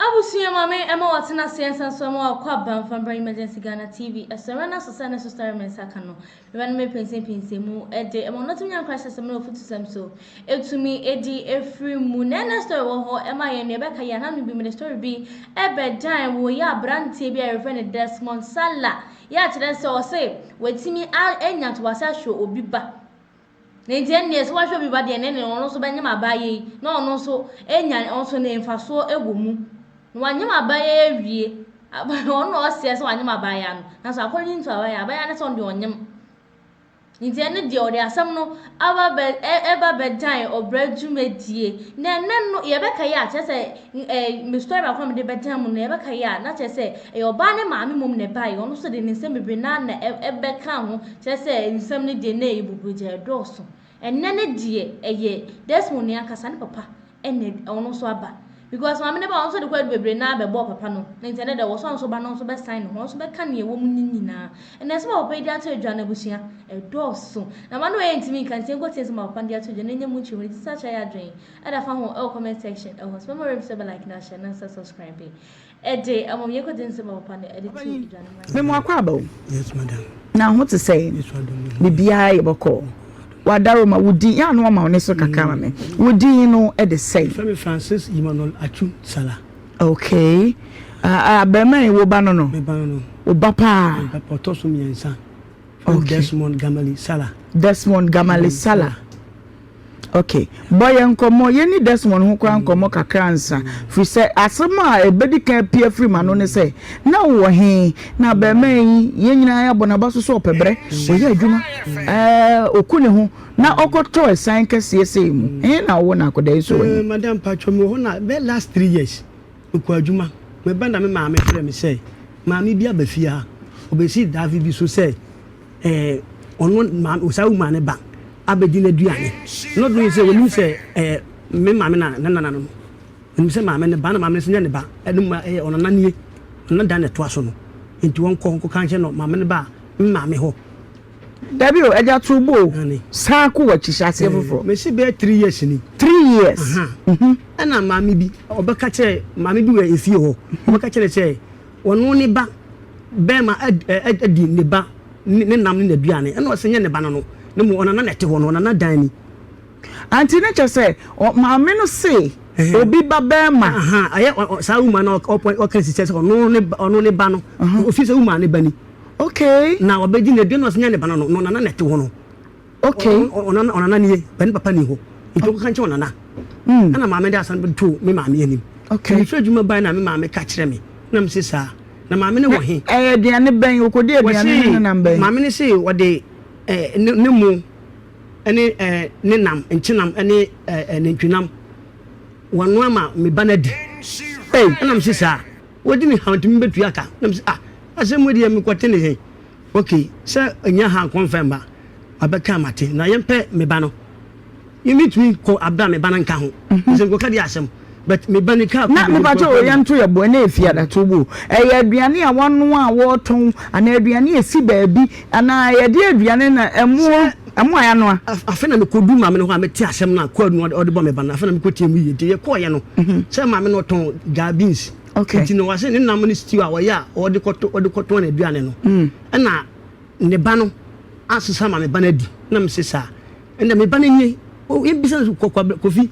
Abusua maame ɛma watena ase nsa nso ɛma wakɔ aba mfa mbra Emergency Ghana TV ɛso ɛmɛ na so sɛ ne so star me nsa ka no meba no mepɛnsɛmpɛnsɛ mu ɛde ɛma ɔno tumi nya nkrahyɛsɛm ne ɔfutusɛm so ɛtumi ɛdi ɛfiri mu na ɛnɛ story wɔ hɔ ɛma yɛn nua ɛbɛka yɛ anano bi mede story bi ɛbɛdan wɔ yɛ aberanteɛ bi a yɛfrɛ no Desmond Salah yɛ akyerɛ sɛ ɔse watumi anya ntoboase ahwɛ obi ba. Na nti ɛnneɛ sɛ wahwɛ obi ba deɛ ne ne ɔno nso bɛnyem abaayɛ yi na ɔno nso anya ɔno nso ne mfasoɔ wɔ mu. Na wanyem abaayɛ yi awie, ɔno na ɔseɛ sɛ wanyem abaayɛ no, nanso according to abaayɛ, abaayɛ no sɛ ɔno deɛ ɔnyem. Nti ɛno deɛ ɔde asɛm no aba bɛ ɛba bɛdan ɔbrɛ dwumadie. Na ɛnɛ no yɛbɛka yi a kyerɛ sɛ ɛɛ me story baako a mede bɛdan mu no yɛbɛka yi a na kyerɛ sɛ ɛyɛ ɔbaa ne maame mmom na ɛbaeɛ. Ɔno nso de ne nsɛm bebree naa na ɛbɛka ho. Kyerɛ sɛ nsɛm no deɛ na ɛyɛ buburugya, ɛdɔɔso. Ɛnnɛ no deɛ ɛyɛ Desmond no ankasa ne papa ɛna ɔno nso aba. Because maame no ba ɔno nso de kwadu bebree naa bɛbɔɔ papa no. Na nti ɛnɛ deɛ wɔ sɛ ɔno nso ba no nso bɛsan ne ho, ɔno nso bɛka nea ɛwɔ mu no nyinaa. Ɛnna nsɛm a papa yi de ato adwa no abusua, ɛdɔɔso. Na ma no ɛyɛ ntumi nka nti yɛnkɔ tie nsɛm a papa no de ato dwa na ɛnyɛ mu nkyerɛmu no nti sakyera yɛ adwene ɛda fa ho ɛwɔ comment section ɛhɔ. Sɛ mɛma werɛ mfi sɛ bɛ like na share na nsa subscribe. Ɛde ɛmom yɛn kɔgye nsɛm a papa no ɛde to dwa no ma. Me mo akɔ aba o. Yes madam. Na ho te sɛn? Yesu adom me ho. Biribiara yɛ bɔkɔɔ. Wadaroma wo din yɛ ano ama wo ne so kakra ma me. Wo din no de sɛn? Yɛfrɛ me Francis Emmanuel Atsu Salah. Okay. Ah, abarimaa yi wo ba no no? Me ba no no. Wo ba paa? Me ba paa ɔtɔ so mmiɛnsa. Okay. Desmond Gamali Salah. Desmond Gamali Salah. Ok, bɔ yɛn nkɔmmɔ, yɛnni Desmond ho koraa nkɔmmɔ kakra ansa, firi sɛ asɛm a ɛbɛdi kan apue afiri m'ano ne sɛ, na wowɔ he? Na abarimaa yi, yɛn nyinaa yɛabɔ n'aba so sɛ ɔpɛ berɛ, ɔyɛ adwuma, ɛɛ, ɔku ne ho, na ɔkɔtɔ ɛsan kɛseɛ sei mu. He na wowɔ na akwadaa yi nso wɔ he? Madam, mpakyɛw, mewɔ hɔ na bɛyɛ last 3 years, mekɔ adwuma, meba na me maame frɛ me sɛ, maame bi aba fie ha, ɔbɛsi daave bi so sɛ ɛɛ ɔno maame saa woman ne ba abɛdi n'aduane. Not knowing sɛ onim sɛ ɛɛ me maame na ne nana no, onim sɛ maame ne ba na maame no nso nyɛ ne ba, ɛno mu ɛyɛ ɔnana nie, ɔnana dan na ɛtoa so no, nti wɔnkɔ nkɔka nkyɛn no maame ne ba me maame hɔ. Dabi o, agya to bo o, san kɔ w'akyi hyɛ aseɛ foforɔ. Mesi bɛyɛ 3 years ni. 3 years. Ɛna maame bi ɔbɛka kyerɛ maame bi wɔ efie hɔ, ɔbɛka kyerɛ sɛ ɔno ne ba bɛrima adi ne ba ne nam ne n'aduane, ɛna ɔsɛ nyɛ ne ba no ne mu ɔnana na ɛte hɔ no, ɔnana dan ni. Anti ne kyɛ sɛ maame no se obi ba bɛrima. Ɛyɛ saa woman na ɔka si kyɛ sɛ ɔno ne ba no ofi sɛ woman ne ba ni. Na ɔbɛdi n'aduane na ɔsɛ nyɛ ne ba no, ɔnana na ɛte hɔ no. Ɔnana, ɔnana nie bɛne papa ni hɔ, nti ɔkɔka nkyɛn ɔnana. Ɛna maame de asan to me maame anim. Mefiri adwuma ban na me maame ka kyerɛ me na me se saa na maame ne wɔ he. Ɛyɛ aduane bɛn okodi aduane ne ne nam bɛn? Maame ne se wɔde ɛɛ ne mo ne ɛɛ ne nam, nkyenam ne ɛɛ nantwinam wɔn ama me ba no adi. Ɛna me se saa wɔdi ne ha ntumi bɛtua ka, na me se ah, asɛm mu deɛ mekɔte ne sɛn. Okay, sɛ ɛnya ha nkɔmfɛn ba wabɛka mate na yɛmpɛ me ba no, yɛmɛtumi kɔ abira me ba no nka ho sɛ nkɔka deɛ asɛm, but me ba no kaa. Na mepakyɛ o, yɛnto yɛ bo ɛna efi adato bo, ɛyɛ aduane a wɔanoa a wɔretɔn anaa aduane a esi baabi anaa yɛde aduane na ɛmo ɛmo a yɛanoa? Afei na mekɔdu maame no hɔ a mete asɛm no a kɔɔ no ɔde bɔ me ba no, afei na mekɔtie mu yie. Nti yɛkɔɔyɛ no sɛ maame no ɔtɔn gaa beans. Nti no wɔse ne nam ne stew a wɔyɛ a ɔde kɔtɔ ɔde kɔtɔn n'aduane no, ɛna ne ba no asesa ma me ba no adi, na mese saa ɛnna me ba no nie, yɛbisa no kɔ Kofi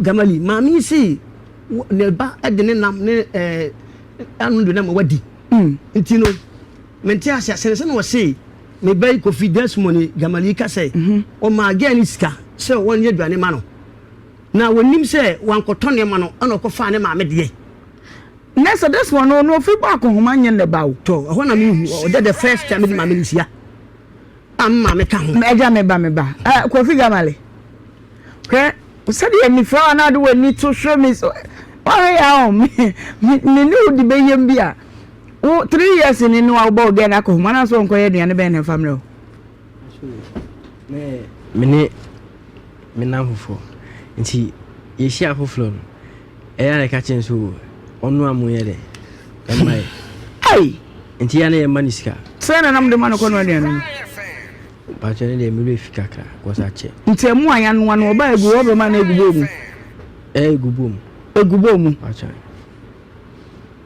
Gamali maame yi se ne ba de ne nam ne ɛɛ ano de nam wadi, nti no mente ase asɛn sɛ na ɔse me ba yi Kofi Desmond Gamali ka sɛ ɔmaa gɛɛ ne sika sɛ wɔnyɛ aduane ma no, na wɔnim sɛ wankɔtɔ nneɛma no, ɛna ɔkɔfaa ne maame deɛ. Na sɛ Desmond no no ofiri bɔ akɔnhoma nyɛ ne ba o. Tɔ ɛhɔ na mehu ɔdɛ the first time mede maame no hyia a me maame ka ho. Ɛgya me ba, me ba Kofi Gamale, hwɛ sɛdeɛ mefrɛ wo na wode w'ani to hwɛ me, wahwɛ yɛ a me me ne wo di bɛyam bi a wo 3 years ni no a wobɔ wo gɛ no akɔnhoma na so ɔnkɔyɛ aduane bɛn na ɛmfa mmerɛ wo. Me ne me nnamfofoɔ nti yɛhyia foforɔ no, ɛyɛ a na ɛka kyerɛ no sɛ ɔno a moyɛ dɛ ɛma yɛ. Ei! Nti yɛ a na yɛma no sika. Sɛ na nam de ma no kɔ no aduane no. Pakyɛ ne deɛ mmerɛ fi kakra kɔsa kyɛ. Nti ɛmo a yɛanoa no ɔba egu hɔ bɛma no egu bowl mu. Ɛyɛ egu bowl mu. Egu bowl mu. Pakyɛ.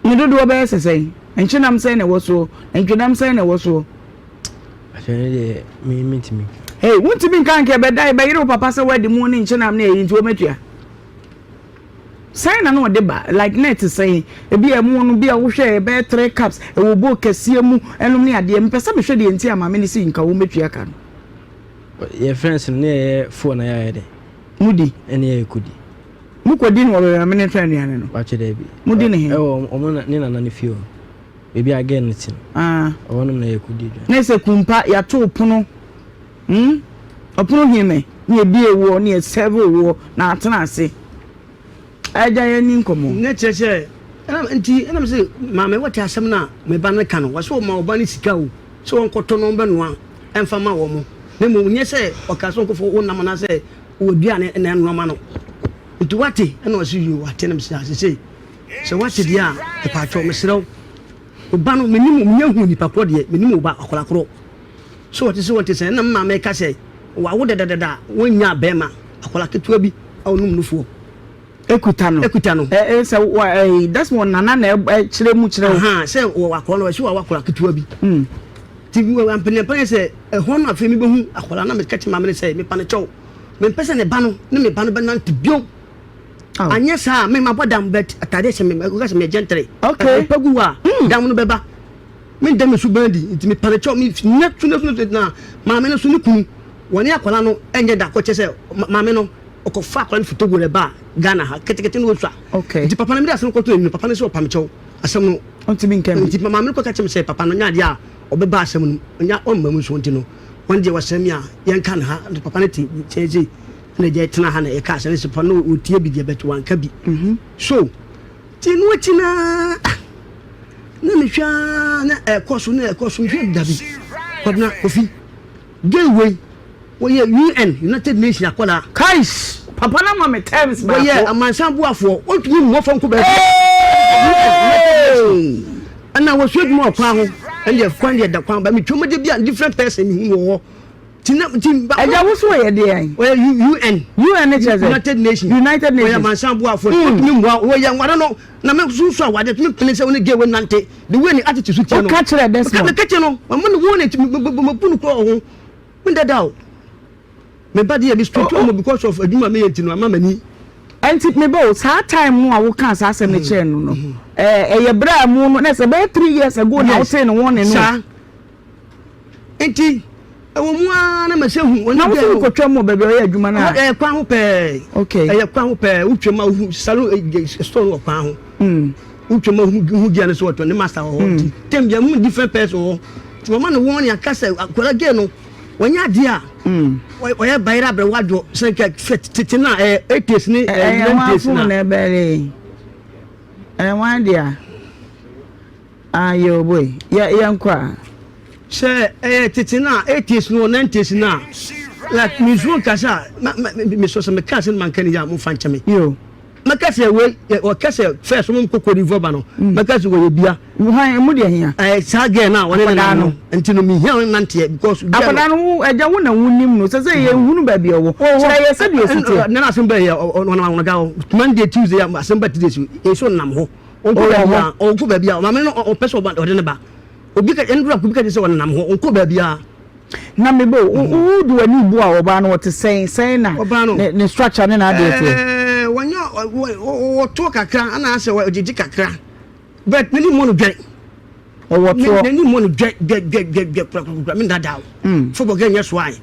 Ne dodoɔ bɛyɛ sɛ sɛn? Nkyenam sɛn na ɛwɔ soɔ? Ntwenam sɛn na ɛwɔ soɔ? Akyɛ ne deɛ me mentumi nka. Hey, wontumi nka nka ɛbɛda ɛbɛyere wo papa sɛ woadi mu ne nkyenam ne ɛyi nti wɔmɛtua. Sɛn na na ɔde ba? Like na ɛte sɛn? Ebi a ɛmo no bi a wohwɛ ɛbɛyɛ three cups ɛwɔ bowl kɛseɛ mu ɛnom ne adeɛ. Mepɛ sɛ mehwɛ deɛ nti a maame no si nka wɔmɛtua ka no. Yɛ friends no ne yɛyɛ four na yɛayɛ dɛ. Mudi? Ɛne yɛyɛ kɔdi. Mokɔdi no wɔ baabi a maame no tɔn aduane no? Wakyɛ daabi. Modi no he? Ɛwɔ ɔmo ne nana no fie hɔ. Baabi a girl no te no. Ah. Ɛhɔ nom na yɛkɔdi aduane. Ne sɛ kumpa yɛato pono hmm ɔpono hene ne yɛbie woɔ ne yɛsɛve woɔ na atena ase. Agya yɛnni nkɔmmɔ. Ne kyerɛ sɛ ɛna nti ɛna me sɛ maame wɔte asɛm no a me ba no ka no wɔsɛ ɔma ɔba no sika o sɛ wɔnkɔtɔ no ɔmbɛnoa ɛmfa ma wɔn na mmom nyɛ sɛ ɔka sɛ ɔnkɔfɔ wo nam anaasɛ wɔ aduane na ɛnoa ma no nti wate ɛna ɔse yoo wate na mesɛ asesei sɛ wate deɛ a ɛpaatwɔ mesrɛ wo wo ba no menim menya hu nipa korɔ deɛ menim wo ba akwadaa korɔ sɛ wɔte sɛ wɔte sɛ ɛna maame ka sɛ wawo dadadada wɔnya bɛrima akwadaa ketewa bi a ɔnum nufoɔ ekuta no ekuta no ɛ ɛ sɛ wa ɛ that's one nana na ɛkyerɛ mu kyerɛ wo sɛ wɔ akwadaa no wɔsi wawo akwadaa ketewa bi ti mpanyinpa yɛ sɛ ɛhɔ no afei mi bɛ hu akwadaa na mi kɛkyɛ maame no sɛ mepa ne kyɛw mempɛ sɛ ne ba no ne me ba no bɛnante bio anyɛ saa me mabɔ dam bɛt atade hyɛ me mɛka sɛ meyɛ gentry okay ɛpɛ gu a dam no bɛba menda me so ban di nti mepa ne kyɛw menyɛ sunasuna na maame no so ne kunu wɔne akwadaa no ɛnyɛ da kɔkyɛ sɛ maame no ɔkɔfa akwadaa no firi Togo na ɛbaa Ghana ha ketekete no wɔsua nti papa no mede asɛm kɔtɔ anim papa no sɛ ɔpa me kyɛw asɛm no ɔntumi nka bi nti maame no kɔka kyerɛ me sɛ papa no nyɛ adeɛ a ɔbɛba asɛm no ɔnya ɔmma mu nso nti no wɔn deɛ wɔsɛm me a yɛnka no ha nti papa no te nkyɛn sei ɛna gya tena ha na yɛka asɛm no sɛ papa no ɔtie bi deɛ bɛt wanka bi so nti no akyi naa na mehwɛ a na ɛkɔ so na ɛkɔ so mehwɛ dabi Kwabena Kofi gay wei wɔyɛ UN United Nations akwadaa kais papa na ma me terms baako wɔyɛ amansan boafoɔ wɔntumi mmɔ fam kɔ baabi ɛna wɔsua adwuma wɔ kwan ho ɛndeɛ kwan deɛ da kwan ba metwa mu de bi a different person mehu wɔ hɔ ti na ti ba ɛgya wo so wɔyɛ deɛ wɔyɛ UN UN ne kyerɛ sɛ United Nations United Nations wɔyɛ amansan boafoɔ wɔntumi mmoa wɔyɛ nware no na me nso so awadeɛ tumi pene sɛ wɔne gay wɔ nante the way ne attitude so tie no woka kyerɛ Desmond meka kyerɛ no mama ne wɔn ne mabu no korɔ wɔ ho mendada o me ba deɛ me straight ɔmo because of adwuma meyɛ nti no ama m'ani ɛnti mebɛ o saa time no a woka saa asɛm no kyerɛ no no ɛyɛ berɛ a mu no na sɛ bɛyɛ 3 years ago na wotee ne wɔn ne no saa nti ɛwɔ mu ara na mɛsɛ hu na woso wokɔtwa mu wɔ baabi a ɔyɛ adwuma no a ɛyɛ kwan ho pɛɛ okay ɛyɛ kwan ho pɛɛ wotwa mu a wohu salo store no wɔ kwan ho wotwa mu a wohu gia no so wɔtɔ ne master wɔ hɔ nti tem bia mu different person wɔ hɔ nti wɔma no wɔn ne aka sɛ akwadaa gay no wɔnyɛ adeɛ a ɔyɛ bayerɛ abrɛ wadwo sɛ nka fɛ tete no a ɛyɛ 80s ne ɛyɛ wɔn 90s afon na na ɛbɛrɛ ɛyɛ wɔn deɛ ayɛ oboe yɛ yɛn kɔ a sɛ ɛyɛ tete no a 80s no 90s no a like mesuo nkasa a mesɔ sɛ meka sɛ no manka ne yɛ a momfa nkyɛ me yo mɛka sɛ wei ɔka sɛ first wɔn kɔ Cote d'Ivoire ba no mɛka sɛ wɔyɛ bia hwan emu deɛ hia ɛɛ saa girl na wɔne ne Akwadaa nam no nti no mehia wɔn nanteɛ because girl no akwadaa no wo ɛgya wo na wo nim no sɛ sɛ yɛ nhunu baabi ɔwɔ kyerɛ yɛ sɛdeɛ osi teɛ nana asɛm bɛyɛ ɔnam ahonaga hɔ Monday Tuesday asɛm bɛ ti de so eso nam hɔ ɔnkɔ Ɔwɔ baabi hɔ. a ɔnkɔ baabi a maame no ɔpɛ sɛ ɔba ɔde ne ba obi ka ɛnura obi ka kyerɛ sɛ ɔnam hɔ ɔnkɔ baabi a na mebe o wo de w'ani bu a ɔbaa no wɔte sɛn sɛn na Ɔbaa no. ne ne structure ne n'adeɛ teɛ ɛɛ wɔnyɛ wɔtoɔ kakra ana asɛ wɔgyegye kakra but n'ani mmɔ no dwɛ ɔwɔ toɔ n'ani mmɔ no dwɛ dwɛ dwɛ dwɛ dwɛ korakora mi dada o football girl nyɛ so ayi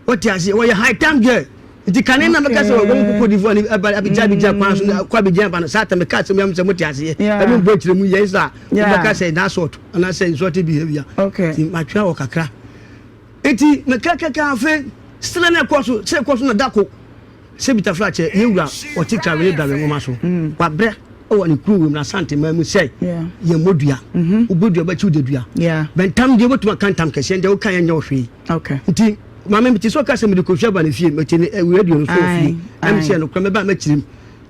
wɔte ase wɔyɛ high time girl nti kane na mɛka sɛ wɔn kɔ Cote d'Ivoire ni ɛba Abidjan Abidjan kwan so kɔ Abidjan ba no saa tɛmɛ kaa sɛ mo yam sɛ mo te aseɛ ɛmi bɔ akyire mu yɛn sa wɔbɛka sɛ na assault anaasɛ insulting behaviour Okay. nti matwea wɔ kakra nti mɛka kɛkɛ afe sila na ɛkɔ so sɛ ɛkɔ so na dako sɛ bitafra kyɛ yɛwura ɔte trawele brawe nwoma so wabrɛ ɛwɔ ne kuro wɔ mu na asante man mu sɛ Yeah. yɛn mmɔ dua wobɔ dua bɛkyi wode dua Yeah. bɛntam deɛ wobɛtumi aka ntam kɛseɛ deɛ woka yɛ nyɛ wo hwee okay nti maame mete sɛ ɔka sɛ mede kosua ba ne fie mete ne radio no so wɔ fie Aye, ɛm sɛ aye. nokora mɛba mɛkyerɛ mu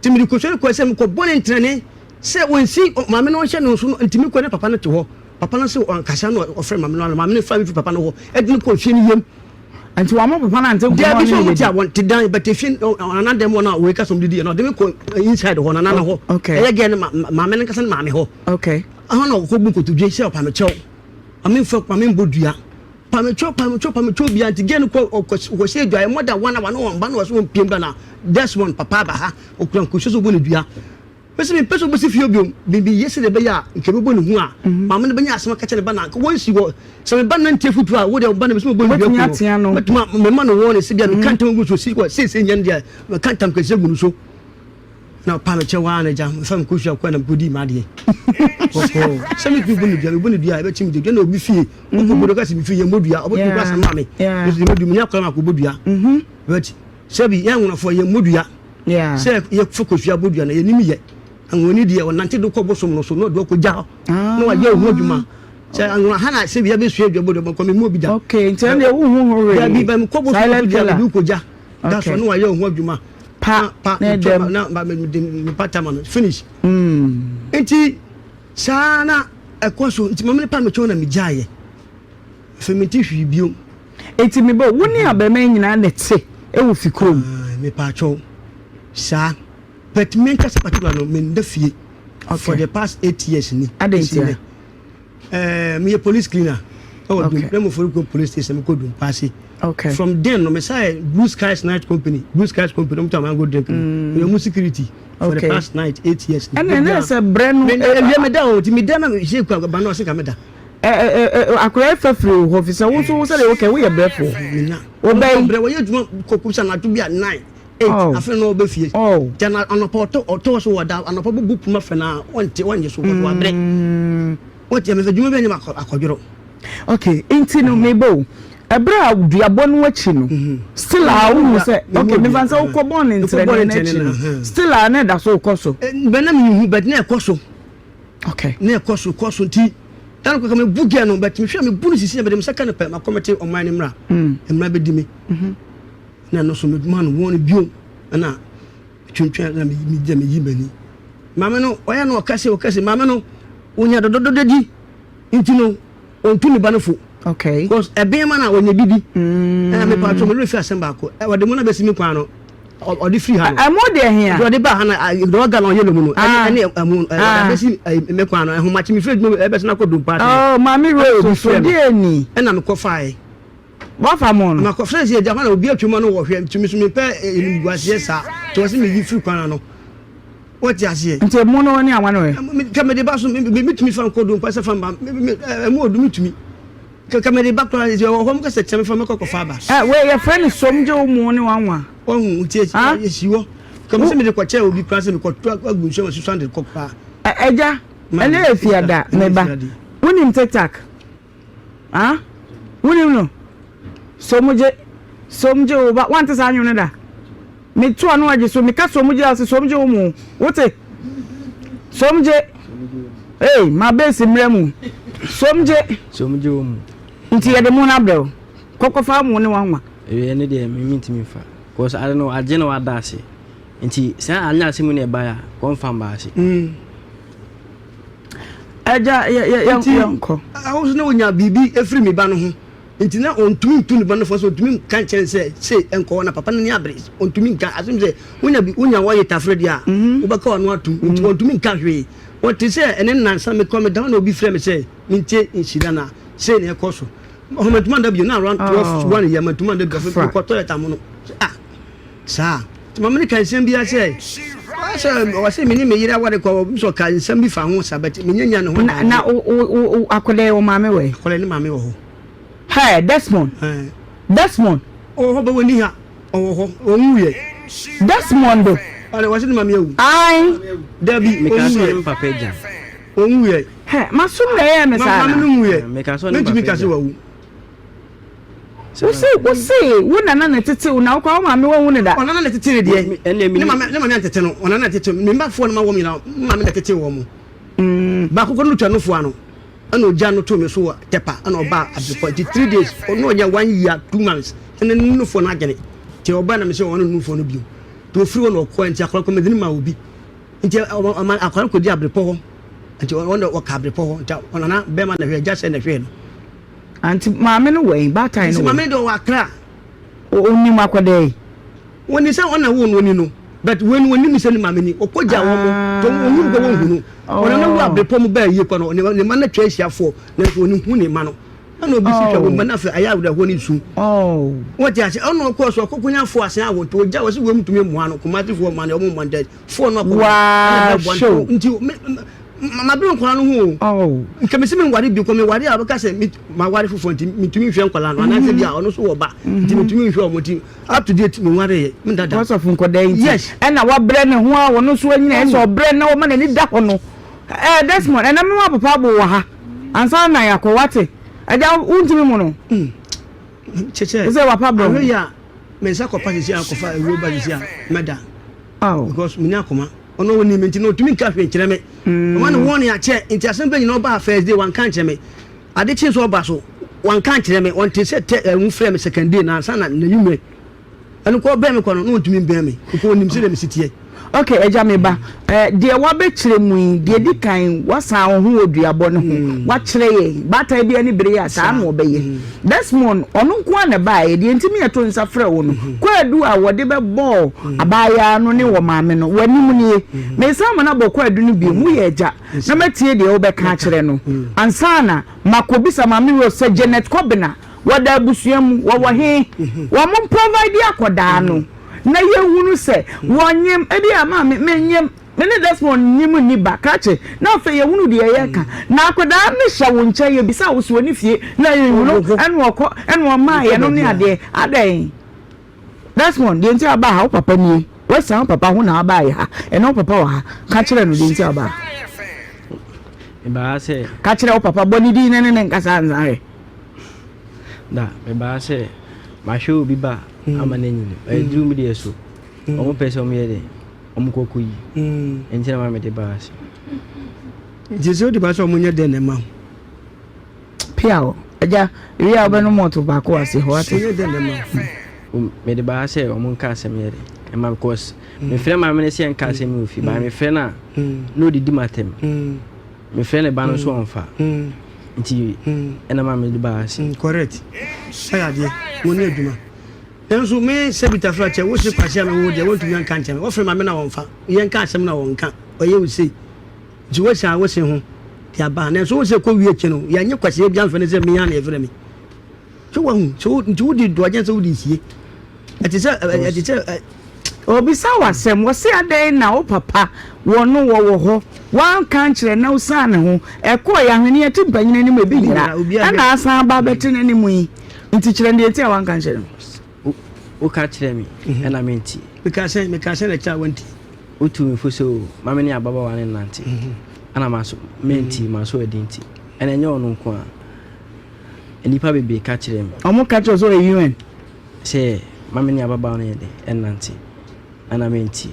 nti mede kosua no kɔɛ sɛ mekɔbɔ ne ntrɛne sɛ wɔnsi maame no ɔnhyɛ no nso no nti mekɔ ne papa no te hɔ papa no sɛ ɔnkasa no ɔfrɛ maame no ano maame no fa me fi papa no hɔ ɛde no kɔ fie no yam. Nti wɔn mo papa na nte nkɔmɔ ne yɛ. Dabi sɛ wɔn ti dan bɛtɛ fi nana dɛm hɔ na wɔn kasa wɔn didi yɛ na ɔde mi kɔ inside hɔ nana na hɔ. Ɛyɛ gɛ ne maame ne nkasa ne maame hɔ. Okay. Ɛhɔ na ɔkɔ bu nkotodwe sɛ ɔpamekyɛw. Maame nfa maame mbɔ dua. Pamekyɛw pamekyɛw pamekyɛw bia nti gɛ no kɔ ɔkɔ hyɛ dua yɛ more than one hour na wɔn ba na wɔsɛ wɔn piem ba na Desmond papa aba ha okura nkosua sɛ ɔbɔ ne dua. Mese mempɛ sɛ ɔbɛsi fie bio. Biribi ye sɛdeɛ ɛbɛyɛ a nka ɛbɛbɔ ne hu a maame no bɛnya asɛm aka kyerɛ ne ba no a nka wɔnsi hɔ. Sɛ me ba no ntie afotuo a, wo deɛ wo ba no mese mebɔ ne dua ku no. Mɛtumi a mema no warning sɛ bia meka ntam agu so si hɔ seesei nyɛ no deɛ meka ntam kɛseɛ agu no so. Na ɔpaa me kyɛw ara na agya mefa me kɔsua kɔɛ na mekɔdii m'adeɛ. Kɔkɔɔ. Sɛ metumi bɔ ne dua, mebɔ ne dua a ɛbɛkye me deɛ dua na obi fie. Wokɔbɔ dua ka sɛ me fie yɛmmɔ dua, ɔbɛtumi kɔ asɛm ma me. Mese mɛdu menya akwadaa ma akɔbɔ dua. But sɛbi yɛn anwonafoɔ yɛmmɔ dua. Sɛ yɛfa kosua bɔ dua no yɛnim yɛ. Anwonani deɛ ɔnante do kɔ bosom no so na ɔde ɔkɔgya hɔ na wayɛ ho adwuma. Sɛ anwona ha na sɛ bi yɛbɛsua adwa bɔ dua mekɔ memmɔ bi da. Okay, nti ɛndeɛ wohu ho hwee. Dabi ba mekɔ bosom no so deɛ mede wokɔgya da so na wayɛ ho adwuma. Pa, pa, na ɛdɛm. Na mede me pata ma no finish. Nti saa na ɛkɔ so nti maame no pa mekyɛw na megyaeɛ. Afei mente hwee bio. Enti me ba, wo ne abarimaa yi nyinaa na ɛte wɔ fi kurom? Ah, mepaakyɛw, saa. But me nkasa particular no, menda fie. Okay. For the past 8 years ni. Adɛn ntia? Eh, meyɛ police cleaner. Ɛwɔ okay. Dum, na mo fori police station, mekɔ Dumpaase. Okay. From then no, mesae Blue Skies Night Company, Blue Skies Company, ɔmo tɔ amango drink. Meyɛ mu security. For the past night, 8 years. Ɛna ɛna sɛ brɛ no. Ɛwia me da o, ti me da na me hyɛ kura ba na ɔse ka me da. Akwadaa yi fa firi wo hɔ fi sɛ wo nso sɛdeɛ wokɛ woyɛ brɛfoɔ. Wobɛyi. Brɛ wɔyɛ adwuma kɔkɔ sɛ anadwo bi a 9 8 afei na ɔbɛ fie. Nti anɔpa ɔtɔ ɔtɔ so wɔ da anɔpa bɔbɔ puma fɛ na ɔnte ɔnye so wɔde wabrɛ. Wɔte ɛmɛ fɛ adwuma bi anyɛ akɔdworɔ. Okay, nti no mebɔ o. Ɛberɛ a duabɔ no akyi no, still a wohu sɛ okay mefa sɛ wokɔ bɔɔ ne ntrɛdeɛ no akyi no, still a na ɛda so wokɔ so. Bɛ na mehu but na ɛkɔ so. Okay. Na ɛkɔ so kɔ so nti dan kɔkɔ me bu gɛ no but mehwɛ me bu no sisi na mede me nsa ka no pɛ makɔmɛte ɔman no mmra mmra bɛdi me na ɛno so mema no wɔn bio ɛna twentwɛn na megya meyi m'ani maame no ɔyɛ no ɔka se ɔka se maame no onya dɔdɔdɔdɔ di nti no ɔntu ne ba no fo. Okay. Because ɛbɛn ma na ɔnya bibi. Ɛna mepa atwa mo werɛ fi asɛm baako. Ɔde mo na bɛsi me kwan no. Ɔde firi ha no. Ɛmo deɛ hia. Ɔde ba ha na deɛ ɔga na ɔyɛ lomu no. Ɛne ɛmo ɔde abɛsi me kwan no. Ɛhomakye me firi adwuma ɛbɛsi na kɔ dompa ase. Oh maame Rose so deɛ ni. Ɛna mekɔ fae. Wafa mo no. Makɔ fɛn sɛ ɛgya hɔ na obi atwam no wɔ hwɛ nti me so mepɛ animguaseɛ saa. Nti wɔse meyi firi kwan ano. Wɔte aseɛ. Nti emu no ne awa no ɛ. Ka mede ba so metumi fa nkɔ do mpa sɛ fa mba ɛmu odu metumi. Ka mede ba koraa sɛ wɔ hɔ mo kasa kyerɛ me fa mɛkɔ kɔfa aba. Ɛ wei yɛfrɛ no som gye wo mu ne wanwa. Wahu nti esi hɔ. Ka me sɛ mede kɔkyɛ obi koraa sɛ mekɔto agu nsuo ma susuan de kɔ koraa. Ɛgya ɛnɛ yɛ fiada meba. Wonim tiktak? Ah? Wonim no? Som gye, som gye wo ba. Wante saa nnwom no da? Meto ano agye so, meka som gye ase, som gye wo mo. Wote? Som gye. Hey, ma base mmerɛ mu. Som gye. Som gye wo mu. Nti yɛde mo no abrɛ wo. Kɔkɔfa mo ne wanwa. Ewie ne deɛ me mentumi mfa. Cause ade no agye na wada ase. Nti sɛ anyɛ ase mu na ɛbaeɛ a, kɔmfa mba ase. Agya, yɛ yɛ yɛ yɛnkɔ. Ahosu na onya biribi efiri me ba no ho nti na ɔntumi ntu ne ba no fo sɛ ɔntumi nka nkyɛn sɛ sei nkɔ hɔ na papa no ni abere ɔntumi nka asɛm sɛ wonya bi wonya wɔyɛ tafere deɛ a wobɛka w'ano atom nti ɔntumi nka hwee ɔte sɛ ɛne nnansa mekɔ me da na obi frɛ me sɛ mentie nhyira na sei na ɛkɔ so ɔhɔ mantumi anda bio na around 12 1 yɛ mantumi anda bio mekɔ toilet amono ah Saa. Nti maame no ka nsɛm bi sɛ, sɛ ɔsɛ me ne me yere aware kɔ, sɛ ɔka nsɛm bi fa ho sa, but menyɛ nya ne ho Na, na o, o, o, akwadaa yi, wo maame wɔ he? Akwadaa ne maame wɔ hɔ. Hey, Desmond. Desmond. Ɔwɔ hɔ, bɛ wɔ ni ha. Ɔwɔ hɔ, ɔnwu yɛ. Desmond do. Ɔde wɔsi ne maame awu. Ayi. Dabi, ɔnwu yɛ. Meka papa agya. Ɔnwu yɛ. Hɛ, masom na ɛyɛ me saa na. Maame no nwu yɛ. Meka sɛ ne papa agya. Mentumi ka sɛ wawu. Wose wose wo nana na ɛtete wo na wokɔ wo maame wanhu no da. Ɔnana na ɛtete ne deɛ. Ne maame ne maame antete no. Ɔnana na ɛtete me mma foɔ no ma wɔn nyinaa me maame na ɛtete wɔn. Mm. Baako kɔ no twa no foɔ ano ɛna ogya no to me so wɔ tɛpa ɛna ɔba abirikɔ nti 3 days ɔno ɔnya 1 year 2 months ɛna ne nufoɔ no adwene nti ɔba na me sɛ ɔno nufoɔ no bio nti ofiri hɔ na ɔkɔ nti akɔrɔ kɔ mɛdini ma obi nti ɔma akɔrɔ kɔ di abirikɔ hɔ nti ɔno ɔka abirikɔ hɔ nti ɔnana bɛrima na hwɛ gya sɛ na hwɛ no. Anti maame no wɛn baatan no wɛn. Maame no de ɔwɔ Accra. Onim akwadaa yi. Wɔnim sɛ ɔna wo no oni no but wei no wɔnim sɛ ne maame ni ɔkɔ gya wɔn mo tɔn wɔn hu kɔ wɔn hu no ɔna na wo abepɔ mu bɛɛ yie kɔ no ne ma no atwa ahyia foɔ nanso wɔn hu ne ma no ɛna obi si hwɛ wɔn ma no afei ayɛ awerɛhoɔ ne su wɔn te ase ɔna ɔkɔ so ɔkɔkɔ nya foɔ asen awo nti ɔgya wɔ sɛ wɔn tumi mmoa no kumasi foɔ ma no wɔn mmoa ntɛ foɔ no akɔ ɛna bɛ bɔ nti mabere nkwadaa no ho o nka mesi me nware bi kɔ me ware a wɔbɛka sɛ maware foforɔ nti metumi nhwɛ nkwadaa no anaasɛ bi a ɔno nso wɔ ba nti metumi nhwɛ wɔn nti up to date me nware yɛ me dada. Because of nkwadaa yi nti yes ɛna wabrɛ ne ho a wɔn nso anyina ɛsɛ ɔbrɛ na wɔma n'ani da hɔ no ɛɛ Desmond ɛna me wa papa abo wɔ ha ansa na yakɔ wate ɛgya wontumi mu no. Kyɛkyɛ sɛ wapa brɛ ho yɛ a me nsa kɔpa sisi a kɔfa awuo ba sisi a mɛda because menya akoma. Ɔno ɔnim me nti na ɔtumi nka hwee nkyerɛ me. Ɔma no warning akyɛ nti asɛm bɛ nyina ɔbaa first day wanka ankyerɛ me. Ade kye nso ɔba so wanka ankyerɛ me. Ɔnte sɛ tɛ ɛho frɛ me second day no ansa na n'anwummerɛ. Ɛno kɔ ɔbɛn me kɔ no na ɔntumi mbɛn me because ɔnim sɛdeɛ mesi teɛ. Ok agya me ba, eh, deɛ wabɛkyerɛ mu yi, deɛ di kan wasan wo ho wɔ duabɔ no ho, wakyerɛ yɛn, baatan bi ani bere a saa na ɔbɛyɛ. Desmond, ɔno nko ara na ɛbaeɛ, deɛ nti me yɛto nsa frɛ wo no, kwaadu a wɔde bɛbɔɔ abaayaa no ne wɔ maame no, w'anim nie. Meresan ma no abɔ kwaadu no bio, woyɛ agya, na matie deɛ wobɛka akyerɛ no, ansa na makɔbisa Maame Rose sɛ Janet Kobena, wɔda abusua mu, wɔwɔ he? Wɔn mprovide akɔdaa no, na yɛhunu sɛ wɔnyem, ebia maame, menyem. Me ne Desmond nnyim nni ba, krakye, na afei yɛhunu deɛ yɛreka. Na akwadaa no hyɛ wo nkyɛn, yɛbisa wo sɛ ɔni fie, na yɛnhu no, ɛna ɔkɔ, ɛna ɔmaa yɛn no ne adeɛ. Adɛn? Desmond, deɛ nti a wobaa ha, wo papa nie. Woasiane wo papa ho na wobaeɛ ha. Ɛnnɛ wo papa wɔ ha. Ka kyerɛ no deɛ nti a wobaa ha. Mebaa ha sɛ. Ka kyerɛ wo papa, bɔ ne din na ne ne nkasa ansa hwɛ. Da, mebaa ha sɛ mahwɛ obi ba ama no anyini. Ɛduru me deɛ so, wɔn pɛ sɛ wɔyɛ dɛ. Ɔmo kɔ kɔ yi. Ɛnti na ma mede baa ase. Nti sɛ wode ba sɛ ɔmo nyɛ dɛn na ɛma wo? Pia o. Agya, wie a wobɛnom ɔto baako wɔ ase hɔ ate. Ɔnyɛ dɛn na ɛma wo? Mede baa sɛ ɔmo nka asɛm yɛ dɛ ɛma me cause mefrɛ maame no sɛ yɛnka asɛm wɔ fie but mefrɛ no a na ɔdidi m'atɛm. Mefrɛ ne ba no nso ɔmfa. Nti ɛna ma mede baa ase. Correct. Sɛ adeɛ, wɔn adwuma. Nanso me sɛ Peter Fletcher, wo se Kwasi a me wo deɛ wontumi anka nkyerɛ me. Wɔfrɛ maame na wɔmfa. Yɛnka asɛm na wɔnka. Ɔyɛ wo sei. Nti wosan wo se ho de aba. Nanso wo sɛ kɔ wie akyi no, yɛanye Kwasi bi amfrɛ no sɛ me ara na yɛfrɛ me. So wahu? So wo, nti wode doɔgyen sɛ wode sie. Ɛte sɛ, ɛte sɛ. Ɔbisa wo asɛm, wɔse adɛn na wo papa wɔ no wɔwɔ hɔ, woanka ankyerɛ na wosian ne ho, ɛkɔɔeɛ ahweneɛ te mpanyin anim ebi nyera, ɛna asan aba abɛte n'anim yi. Nti kyerɛ no deɛ nti a wanka nkyerɛ no. Woka kyerɛ me ɛna mente. Meka sɛn meka sɛn na kyerɛ a wanti. Wotu me fo sɛ o ma me ne ababaawa no nnante ɛna maso menti maso adi nti ɛna ɛnyɛ ɔno nko a nnipa bebree ka kyerɛ me. Ɔmo ka kyerɛ sɛ ɔyɛ UN. Sɛ ma me ne ababaawa no yɛ dɛ ɛnnante ɛna menti.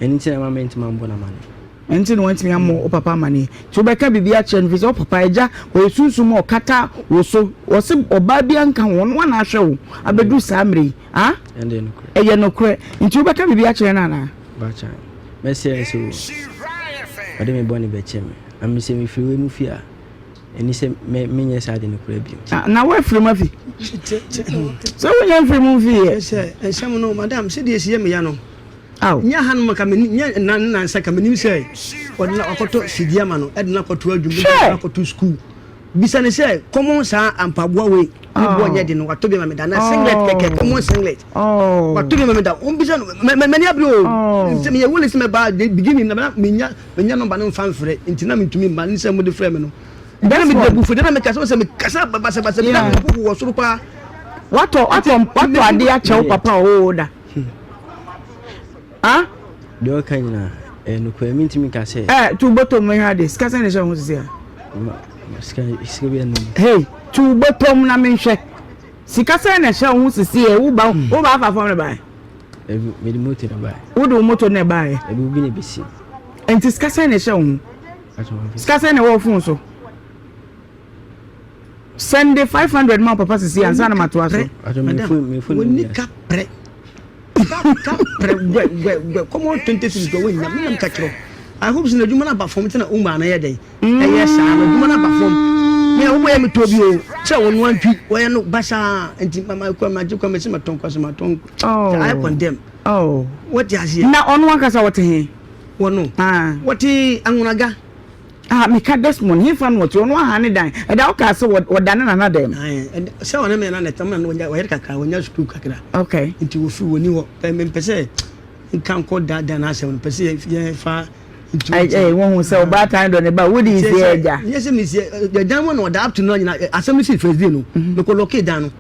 Ɛno nti na ɛma mentumi ammɔ no amanneɛ. Ɛno nti na wantumi ammɔ wo papa amanneɛ. Nti wobɛka biribi akyerɛ no, ɛfiri sɛ wo papa, agya, ɔyɛ sunsum a ɔkata wo so. Ɔse ɔbaa biara nka ho, ɔno ara na ahwɛ wo abɛduru saa mmerɛ yi. Ah? Ɛnde ɛyɛ nokorɛ. Ɛyɛ nokorɛ. Nti wobɛka biribi akyerɛ no anaa? Bakyɛ, mɛsrɛ no sɛ ɔde me bɔne bɛkyɛ me. Na me sɛ mefiri wei mu fie a, ɛni sɛ menyɛ saa ade no koraa bio. Na woafiri mu afi? Sɛ wonya mfiri mu mfiiɛ. Sɛ nsɛm no, madam, sɛdeɛ ɛsi yɛ me ya no, Ao. Nyɛ hanom nka menim, nyɛ nna ne nnansa nka menim sɛ wɔde no akɔtɔ fidie ama no, de no akɔto adwuma, de no akɔto sukuu. Bisa no sɛ common saa mpaboa wei ne boɔ nyɛ de no, watɔ bi ama me da, na singlet kɛkɛ, common singlet, watɔ bi ama me da. Wɔn bisa no, m'ani abere o, sɛ meyɛ willing sɛ mɛba the beginning na menya menya nɔmba no mfa mfrɛ, nti na mentumi mma, ne sɛ mode frɛ me no. Nti na mede abufuo, na mekasa sɛ mekasa basabasa, bi na mekoko wɔ soro paa. Watɔ watɔ watɔ adeɛ akyɛ wo papa o da. Ah? Deɛ ɔka nyinaa ɛyɛ nokorɛ mentumi nka sɛ. Ɛ eh, tu bɔtɔm mehwɛ adeɛ sika sɛn na ɛhyɛ ho sisi a. Sika sika bi ɛnum. Hey, tu bɔtɔm na menhwɛ sika sɛn na ɛhyɛ ho sisi ɛ wo ba wo ba afa fam na bae. Ebi mede moto na bae. Wo de wo moto na bae. Ebi obi na ebesi. Nti sika sɛn na ɛhyɛ wo ho. Sika sɛn na ɛwɔ phone so. Sɛnde 500 ma wo papa sisi ansa na matoa so. Wɔnni ka prɛ. Ka prɛ gwɛ gwɛ gwɛ common 20 cedis kɔ wɔnnya me nam ka kyerɛ. I hope sɛ n'adwuma no aba fam nti na Umar no yɛ dɛn ɛyɛ saa no adwuma no aba fam. Me a wɔyɛ me tɔ bi o. Sɛ wɔn antwi wɔyɛ no basaa nti mama kɔ ma gye kɔ mesi ma tɔn kɔ so ma tɔn. Oh. I condemn. Oh. Wɔte aseɛ. Na ɔno ankasa wɔte he? Wɔno. Ah. Wɔte Anwonaga. Ah, meka Desmond, hefa na ɔte? Ɔno aha ne dan. Ɛda wokaa sɛ wɔda ne nana dɛm. Sɛ ɔne me nana tam na wɔyɛ kakra, wɔnya sukuu kakra. Okay. Nti wɔfiri wɔni hɔ. Mempɛ sɛ nka nkɔ da dan asɛm no, pɛ sɛ yɛfa nti. Ɛɛ wɔn ho sɛ ɔbaatan dɔ ne ba, wodi nsi agya. Nyɛ sɛ mesi ɛdan mu na ɔda up to now nyina asɛm no si first day no. Mekɔ lɔke dan no.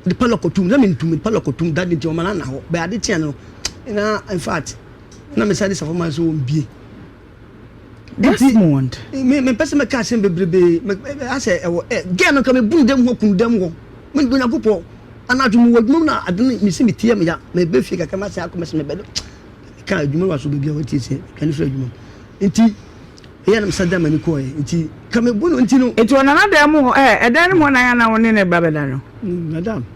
De pa lɔkɔ tum, na mentum, de pa lɔkɔ tum, da de nti ɔma no ana hɔ. Bɛ ade kyɛn no, na in fact, na mesa de safo man so wɔn bie. Desmond. Me me pɛ sɛ mɛka asɛm bebrebe asɛ ɛwɔ ɛ gɛɛ no nka mebunu dɛm hɔ kum dɛm hɔ me do Nyankopɔn anadwo mewɔ adwuma mu na ade no mesi me tie me ya mebɛ fie kakra masɛ akɔ mɛsɛ mebɛ do meka adwuma wa so baabi a wɔtie sɛ metwane firi adwuma mu nti ɛyɛ na mesa da m'ani kɔɛ nti ka mebu no nti no. Nti ɔnana dan mu hɔ ɛ ɛdan no mu hɔ na yɛ na wo ne ne ba bɛda no. Madam.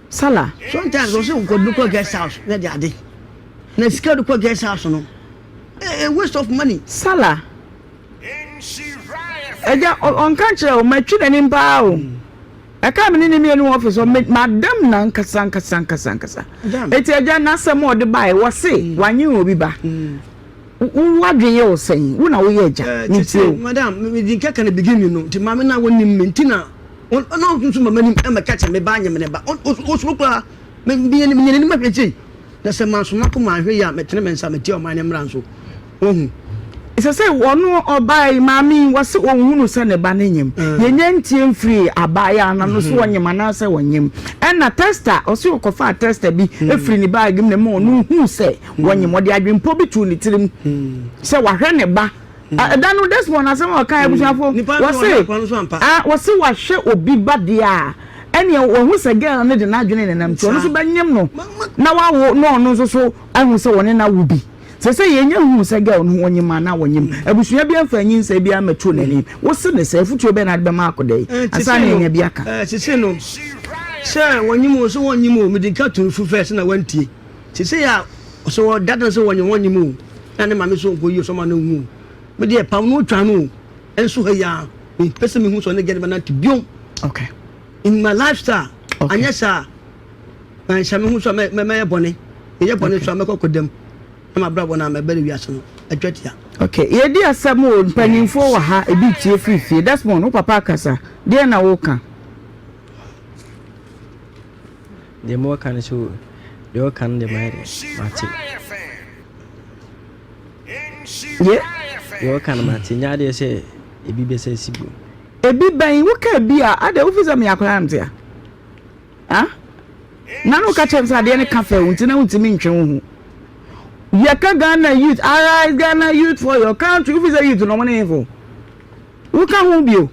Salah. Sometimes ɔsɛ nkɔdu kɔ guest house na de ade na sika de kɔ guest house no. A waste of money. Salah. Agya ɔnka nkyerɛ o matwi n'anim paa o. Ɛka me ne ne mmienu wɔ office hɔ madam na nkasa nkasa nkasa nkasa. Eti agya n'asɛm a ɔde bae wɔse wanye obi ba. Wo adwene yɛ wo sɛn? Wo na woyɛ agya. Metie o. Madam, medi nka ka no beginning no nti maame na wɔnim me nti na ɔno nso ma m'anim ɛmɛka kyɛ me ba anyɛ me ne ba. Ɔsoro koraa menyɛ n'anim ahwɛ sei. Na sɛ mansoma ko manhwɛ yie a, metene me nsa metia ɔman no mmara nso. Wahu? Ɛsɛ sɛ ɔno ɔbaa yi, maame yi, wɔse ɔnhunu sɛ ne ba no nyem. Yɛnya ntie mfirii abaayaa no ano sɛ ɔnyem anaasɛ ɔnyem. Ɛna tester, ɔse ɔkɔfaa tester bi firi ne baage mu na ɛma ɔno huu sɛ wɔnyem. Ɔde adwempɔ bi too ne tirim sɛ wahwɛ ne ba. Ɛda no Desmond asɛm a ɔkae abusuafo, wɔse ah wɔse wahwɛ obi ba deɛ a ɛneɛ wahu sɛ girl no de n'adwene nenam nti ɔno nso bɛnyem no na wawo na ɔno nso so ahu sɛ wɔne no awo bi. Sɛsɛ yɛnya huu sɛ girl no ɔnyem anaa ɔnyem. Abusua biara mfa nyinsɛn biara mmɛto n'anim. Wose ne sɛ afutuo bɛn na ade bɛma akɔda yi ansa na yɛanya bi aka? Sese no sɛ wɔnyem o sɛ wɔnyem o mede nka to no fu first na wantie. Sesei a sɛ ɔda no sɛ wɔnyem wɔnyem o na ne maame so nkɔ yi o sɛ ɔma no nwu o me deɛ pam no otwa no o ɛnso ha yi a mempɛ sɛ mehu sɛ ɔne gɛne bɛnante biom. Okay. In my lifestyle okay. Anyɛ saa manhyɛ me ho so a mɛyɛ bɔne meyɛ bɔne so a mɛkɔ kɔdam na mabrabɔ no a mɛbɛre wiase no atwa tia. Okay, yɛdi asɛm o mpanyinfoɔ wɔ ha ebi tie firi fie Desmond wo papa akasa deɛ na woka. Deɛ mewɔ ka ne sɛ deɛ ɔka no deɛ mayɛ dɛ mate. Ye. Deɛ ɔka no mate nyɛ adeɛ sɛ ebi bɛsa si bio. Ebi bɛn woka ebi a adɛ wofi sɛ meyɛ akwadaa na mete a ah na no ka kyerɛ me sɛ adeɛ no ka fɛ wo nti na wontumi ntwe wo ho yɛka Ghana youth arise Ghana youth for your country wofi sɛ youth no ɔmo ne hefo. Woka ho bio.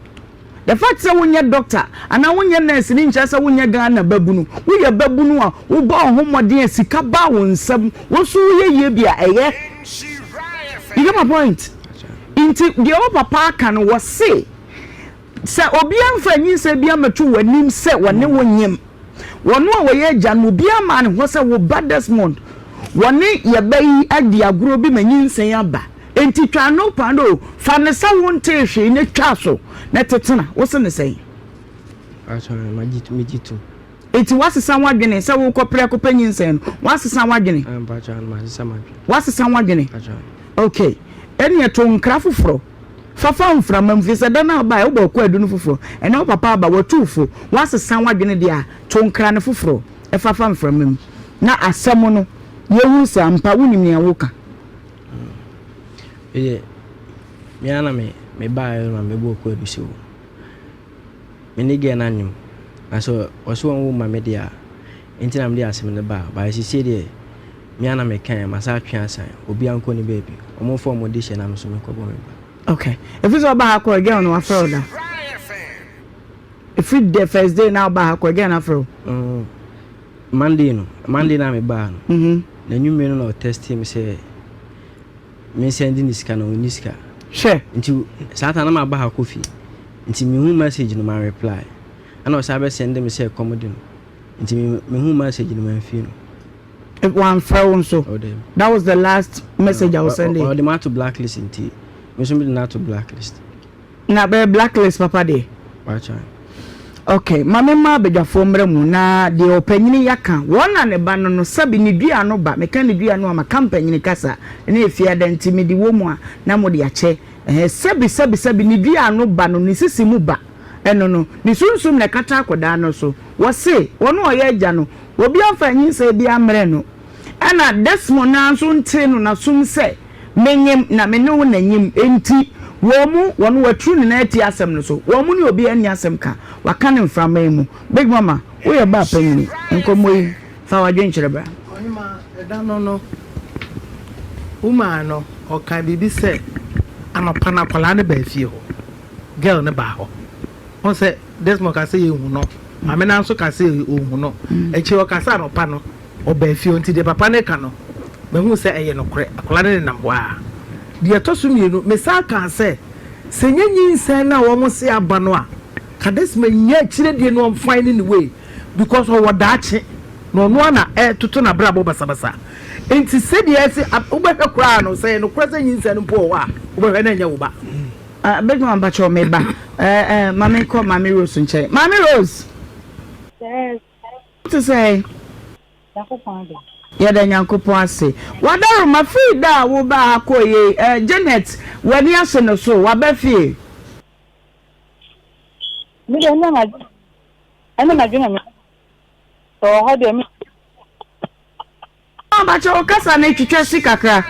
The fact sɛ wonyɛ doctor anaa wonyɛ nurse no nkyerɛ sɛ wonyɛ Ghana babunu. Woyɛ babunu a, wobɔ wo ho mmɔden a sika ba wo nsam. Wo nso woyɛ yie bi a, ɛyɛ. You get my point? Nti deɛ wo papa aka no, wɔse sɛ obiara mfa nyinsɛn bi ammɛto w'anim sɛ wɔne wo nyem. Wɔn a wɔyɛ agya no, obiara mmaa ne hɔ sɛ wo ba Desmond, wɔne yɛ ba yi adi agorɔ bi ma nyinsɛn aba. Enti twa ano paanoo, fa no sɛ wontee hwee na twa so na tetena. Wose no sɛn? Mpakyɛ, megye tom. Enti woasesa w'adwene sɛ worekɔ prɛko pɛ nyinsɛn no? Woasesa w'adwene? Mpakyɛ, masesa m'adwene. Woasesa w'adwene? Ok, ɛnneɛ to nkra foforɔ. Fa fa mframa mu, firi sɛ da no a wobaeɛ wobɔɔ kwaadu no foforɔ. Ɛnnɛ wo papa aba, watu wo fo. Woasesa w'adwene deɛ a, to nkra no foforɔ fa fa mframa mu na asɛm no yɛhunu sɛ ampa wonim nea woreka. Me deɛ, me ara na me mebaeɛ na mebɔɔ kwaadu sɛ o, me ne girl no anwom. Na sɛ ɔse ɔnwo mma me deɛ a, nti na mede asɛm no baa. But seesei deɛ, me ara na mekaeɛ, masan atwe asan. Obiara nkɔ ne baabi. Wɔmfa wɔn dehyɛ na me nso menkɔbɔ me bra. Okay. Ɛfiri sɛ ɔbaa ha kɔɛ, girl no wafrɛ wo da? Ɛfiri the first day na ɔbaa ha kɔɛ, girl no afrɛ wo? Mm. Monday no, Monday no a mebaa no, n'anwummere no na ɔtɛstee me sɛ me nsɛnde ne sika na ɔnni sika. Hwɛ. Nti saa ta na maba ha kɔ fie. Nti mehu message no ma reply. Ɛna ɔsan bɛsɛnde me sɛ kɔm de no. Nti mehu message no mamfie no. Wamfrɛ wo nso? Oh, dabi. That was the last message I was sending. Ɔde me ato blacklist nti me nso mede no ato blacklist. Na bɛyɛ blacklist papa deɛ. Pakyɛ. Ok, ma me mma abadwafoɔ mmra mu na deɛ ɔpanyini yi aka, wɔn na ne ba no no, sɛbe ne dua ano ba, meka ne dua no a maka mpanyini kasa, ne efiada nti mede wɔ mu a na mode akyɛ, ɛhɛ, sɛbe sɛbe sɛbe ne dua ano ba no, ne sisi mu ba, ɛno no, ne sunsum na ɛkata akɔdaa no so, wɔse, wɔn a ɔyɛ agya no, obiara mfaa nyinsɛn biara mmrɛɛ no. Ɛna Desmond no ara nso ntee no n'asom sɛ, Menyem na me ne wo na nyem, enti wɔn mu wɔn waturu ne nan atia asɛm no so, wɔn mu ne obiara nni asɛm ka, waka no mframa yi mu. Big Mama, woyɛ baa panyini, nkɔmmɔ yi, fa w'adwenkyerɛ bra. Ɔhemaa, ɛda no no, woman no, ɔkaa biribi sɛ, anɔpa no akwadaa no baa fie hɔ, girl no baa hɔ. Wohu sɛ Desmond kaa sɛ yɛnhu no, maame no ara nso kaa sɛ ɔnhu no. Akyire ɔkaa sɛ anɔpa no, Ɔbaa fie hɔ nti deɛ papa no reka no, mahunu sɛ ɛyɛ nokorɛ. Akwadaa no nenam hɔ ara. Deɛ ɛtɔ so mmienu, mesan kaa sɛ, sɛ ɛnyɛ nyinsɛn no a wɔse aba no a, Kadesma nnya akyire deɛ no ɔmfine ne way because ɔwɔ daakye na ɔno ara na ɛretoto n'abrabɔ basabasa. Nti sɛdeɛ ɛse, wobɛhwɛ koraa no, sɛ ɛyɛ nokorɛ sɛ nyinsɛn no mpo wɔ hɔ a, wobɛhwɛ na ɛnyɛ wo ba. Ah, Big Man mpakyɛw me ba. Eh, eh, ma me kɔ Maame Rose nkyɛn. Maame Rose! Yes. Wote sɛn? Nyankopɔn adom. Yɛda Nyankopɔn ase. Wadaroma, firi da a wobaa ha kɔɔ yei, eh, Janet, w'ani ahye no so, waba fie? Me deɛ, ɛnna m'adwene, ɛnna m'adwene me, sɛ ɔwɔ hɔ deɛ me. Ah, bakyɛ wo kasa no twitwa si kakra.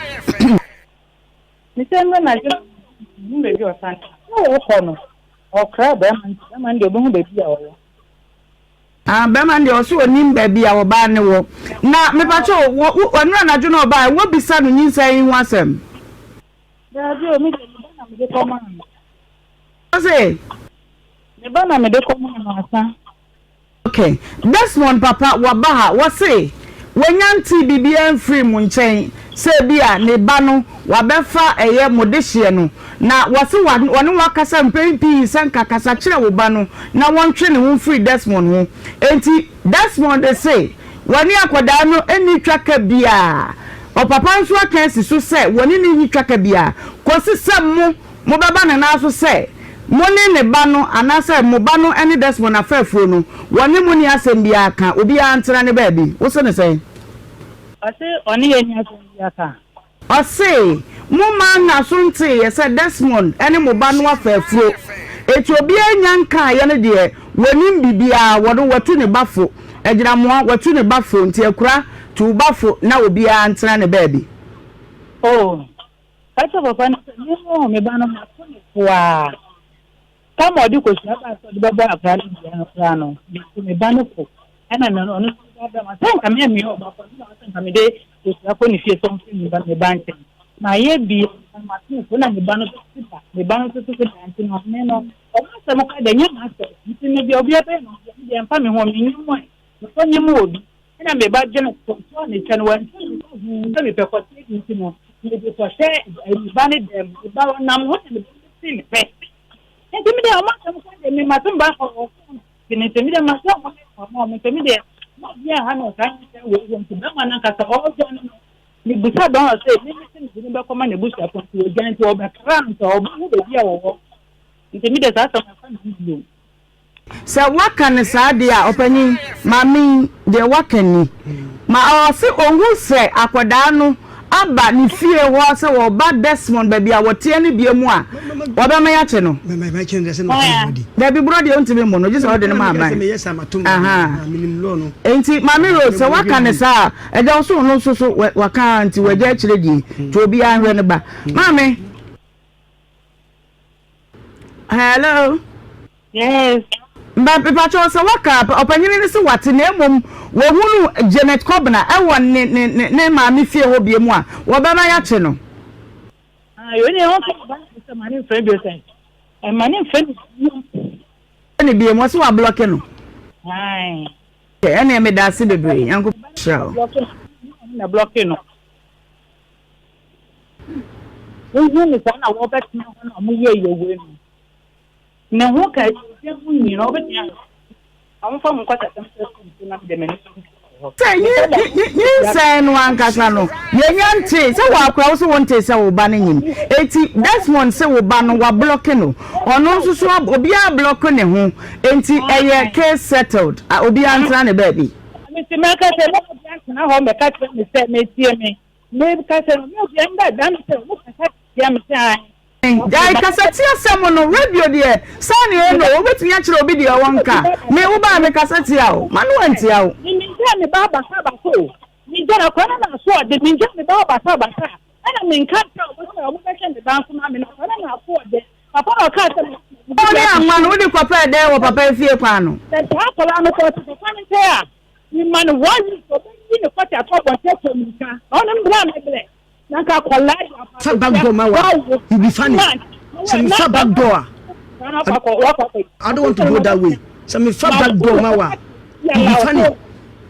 Me sɛ ɛnna m'adwene me, hu baabi a ɔsan, sɛ ɔkɔ no, ɔkra bɛrima no, bɛrima no deɛ ɔbɛhu baabi a ɔwɔ. Ah bɛrima no deɛ ɔse ɔnim baabi a ɔbaa no wɔ na mepakyɛ wo ɔno anadwo na ɔbaa wɔ bisa no nyinsɛn yi ho asɛm. Daabi o me deɛ me ba na mede kɔ maa no. Ɔse. Me ba na mede kɔ maa no asa. Ok Desmond papa waba ha wɔse wanya ntee biribiara mfirii mo nkyɛn sɛ ebia ne ba no wabɛfa ɛyɛ mo dehyeɛ no Na wɔse wɔne wo akasa mpɛn pii sɛ nka kasa kyerɛ wo ba no na wɔntwe ne ho mfiri Desmond ho. Enti Desmond se wɔne akwadaa no nni twaka biara. Ɔpapa nso aka asi so sɛ wɔne no nni twaka biara kɔsi sɛ mo mobɛba ne nan so sɛ mo ne ne ba no anaasɛ mo ba no ne Desmond afaafuo no wɔne mo nni asɛm biara ka, obiara ntena ne baabi. Wose no sɛn? Ɔse ɔne yɛn nni asɛm biara ka. Ɔse, Mo mmaa nna so nteeɛ sɛ Desmond ne mo ba no afa afuro, enti obiara nnya nkaeɛ no deɛ wɔnim biribiara, wɔno watu ne ba fo, Agyinamoa watu ne ba fo, nti Akura tu wo ba fo na obiara ntena ne baabi. Oh, ka kyerɛ papa no sɛ me oo me ba no mato no fo aa. Tam a ɔde kosua baa sɛ ɔde bɛbɔ akwadaa no dua no koraa no, metu me ba no fo. Ɛna me ɔno nso de abrɛ me. Sɛ nka me a meyɛ ɔba kɔ no, sɛ nka mede kosua kɔ ne fie sɛ ɔmfrɛ me ba me ba nkyɛn. Mayɛ bi, mato no fo na me ba no nso te da. Me ba no nso te da nti no, me no, ɔmo asɛm koraa deɛ ɛnyɛ m'asɛm. Nti me deɛ obiara bɛyɛ no deɛ, me deɛ ɛmfa me ho, menyɛ mu ɛ. Mekɔ nyɛ mu obi. Ɛna me ba gyina kɔntoa ne kyɛ no, wantu ne ba huu sɛ mepɛ kɔteɛ bi nti no, mede kɔhyɛ me ba ne dɛm. Me ba ɔnam hɔ na me ba no te me pɛ. Nti me deɛ ɔmo asɛm kora deɛ me ma to mba ɔwɔ fon nti nti me deɛ ma sɛ ɔmo ne ɔmo ɔmo nti me deɛ mo bi a ha na ɔsaa nkyɛn wɔ wɔ nti bɛrima no ankasa ɔɔdwa no no me busa dɔn ɔsɛ me me sɛ me de no bɛkɔma n'abusuafo nti ɔgya nti ɔbɛkra no nti ɔbɛhu baabi a wɔwɔ nti me deɛ saa asɛm ɛfa me ho bio. Sɛ woaka no saa deɛ a, ɔpanin, maame yi, deɛ woaka ni. Ma ɔse ɔhu sɛ akwadaa no aba ne fie hɔ sɛ ɔba Desmond baabi a wɔteɛ no bie mu a, wɔbɛma yɛakye no. Dabi, borɔ deɛ wontumi mmɔ no, gye sɛ wode no ma aban. Ahaa. Enti Maame Rose, sɛ woaka no saa a, ɛda wo so ɔno nso so waka ara nti wagya akyire die. Nti obiara nhwɛ ne ba. Maame. Hello. Yes. Mba mepakyɛw sɛ waka ɔpanyin no se wate na mmom wɔhunu Janet Kobena ɛwɔ ne ne ne ne maame fie hɔ bie mu a wɔbɛma yɛakye no. Ayo ne ho sɛ ba sɛ ma ne mfrɛ bio sɛ ɛma ne mfrɛ no bio. Ne bie mu ɔsɛ wablɔke no. Ayi. Ɛnna meda ase bebree Nyankopɔn nhyira wo. Na blɔke no. Wohuu no saa na wɔbɛtena hɔ na wɔyɛɛ yɛ wei no. Ne ho ka ogya mu nyina wobɛtumi ahwɛ. Na wɔmfa mo nkwaseasɛm sɛ sum so na mede m'ani so nto hɔ. Sɛ nyinsɛn no ankasa no, yɛnya ntee sɛ wɔakora wo sɛ wontee sɛ wo ba no nyim. Enti Desmond se wo ba no wablɔke no, ɔno nso so obiara ablɔke ne ho, enti ɛyɛ case settled, obiara ntena ne baabi. Mese mɛka sɛ na obiara ntena hɔ mmɛka kyerɛ me sɛ metie me. Meka sɛ na obiara mmɛ da no sɛ wɔkasa tia me sɛ ae. Gyae kasatiasɛm no, radio deɛ saa na ɛyɛ no, wobɛtumi akyerɛ obi deɛ ɔwɔ nka, me wo ba a me kasa tia wo, m'ano antia wo. Me mengyaa me ba basabasa o, mengyaa no, akwadaa no na asoɔden, mengyaa me ba basabasa a, ɛna menka nkyerɛ wɔn sɛ wɔbɛhwɛ me ba nso ma me no, akwadaa no na asoɔden, papa na ɔkaa sɛ me. Wo ne anwa no wode kɔpɛɛ dɛn wɔ papa efie kwan no? Sɛ saa akwadaa no kɔ ɔte papa no nkyɛn a, mema no one week ɔbɛyi ne kɔte ato abɔnten ato mmirika, na ɔno mbrɛ a mebrɛ. Fa back door ma wa you be funny sɛ me fa back door a I don't want to go that way sɛ me fa back door ma wa you be funny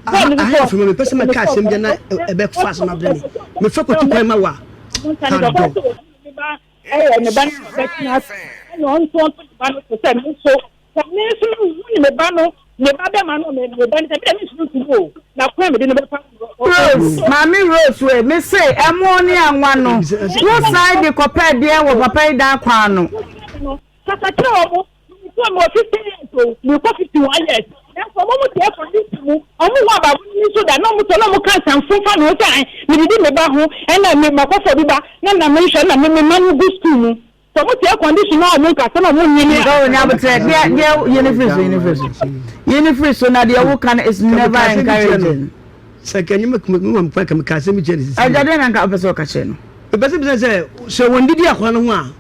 aha yɛ fɛ ma me pɛ sɛ mɛka asɛm bia na ɛbɛ fa asɛm abrɛ me me fa kɔtu kwan ma wa ha dɔ. Ɛyɛ ne ba no na ɔbɛtena ase ɛna ɔnto ɔnto ne ba no so sɛ me nso Sɛ me nso mehu ne me ba no, me ba bɛma no, me me ba no, sɛ me deɛ me ntumi nto mu o, na kwan a mede no bɛfa so no, Rose, Maame Rose wei, me se ɛmo ne anwa no, wo san de kɔpɛɛ deɛn wɔ papa yi dan kwan ano? No, kasa kyerɛ wɔn, me mewɔ 50 years o, mekɔ 51 years, nanso wɔn mo te air condition mu, wɔn ho abaabo no nso da, na wɔn tɔ na wɔn ka nsɛmfo fa me ho sɛ, medidi me ba ho, ɛna me makɔfa obi ba, na na menhwɛ, na me me mma no gu school mu. Sɛ ɔmo te air condition na ɔmo nkasa na ɔmo nyini a. Oh, nyabotrɛ, deɛ deɛ yi ne firi so, yi ne firi so, yi ne firi so na deɛ woka no is never encouraging. Sɛ nka nyɛ mɛ mɛ mɛ ka mɛ asɛm kyerɛ ne sisi. Ɛgya deɛ na nka ɔpɛ sɛ ɔka kyerɛ no. Mepɛ sɛ bisa sɛ sɛ wɔn didi akwadaa no ho a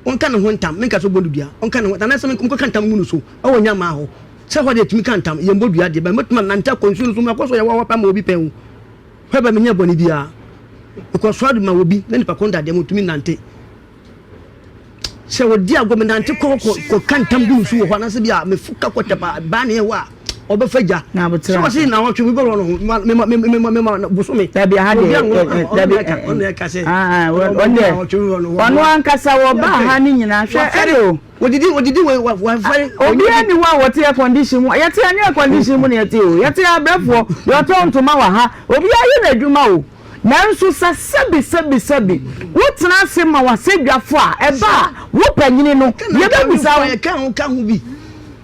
wɔnka ne ho ntam menka sɛ ɔbɔ no dua ɔnka ne ho ntam anaasɛ mekɔka ntam ngu no so ɛwɔ nyamaa hɔ sɛ hɔ deɛ tumi ka ntam yɛn bɔ dua deɛ bɛn mɛtumi anante akɔ nsuo no so makɔ so yɛ wawa pa ma obi pɛn o hɔ bɛ menyɛ bɔne biara mekɔ so ade ma obi na nipa ko ndadeɛ motumi nante Sɛ wɔdi agorɔ menante kɔ kɔ kɔka ntam gu nsu wɔ hɔ anaasɛ bi a mefu ka kɔ tɛpa baa ne ɛhɔ a ɔbɛfa gya sɛ wɔse na wɔtwe bi bɛwɔ no ho mema mema mema bosome dabi aha deɛ dabi ɔno ɛka sɛ ɔno ankasa wɔba ha ne nyinaa hwɛ ɛde o wɔdidi wɔdidi wɔfɛre obiara ni hɔ a wɔte air condition mu yɛte anyɛ air condition mu na yɛte o yɛte abrɛfoɔ yɛtɔ ntoma wɔ ha obiara yɛ n'adwuma o Nanso sɛ sɛbisɛbisɛbi wotena ase ma w'asɛdwafo a, ɛba a, wo panyini no, yɛbɛbisa wo.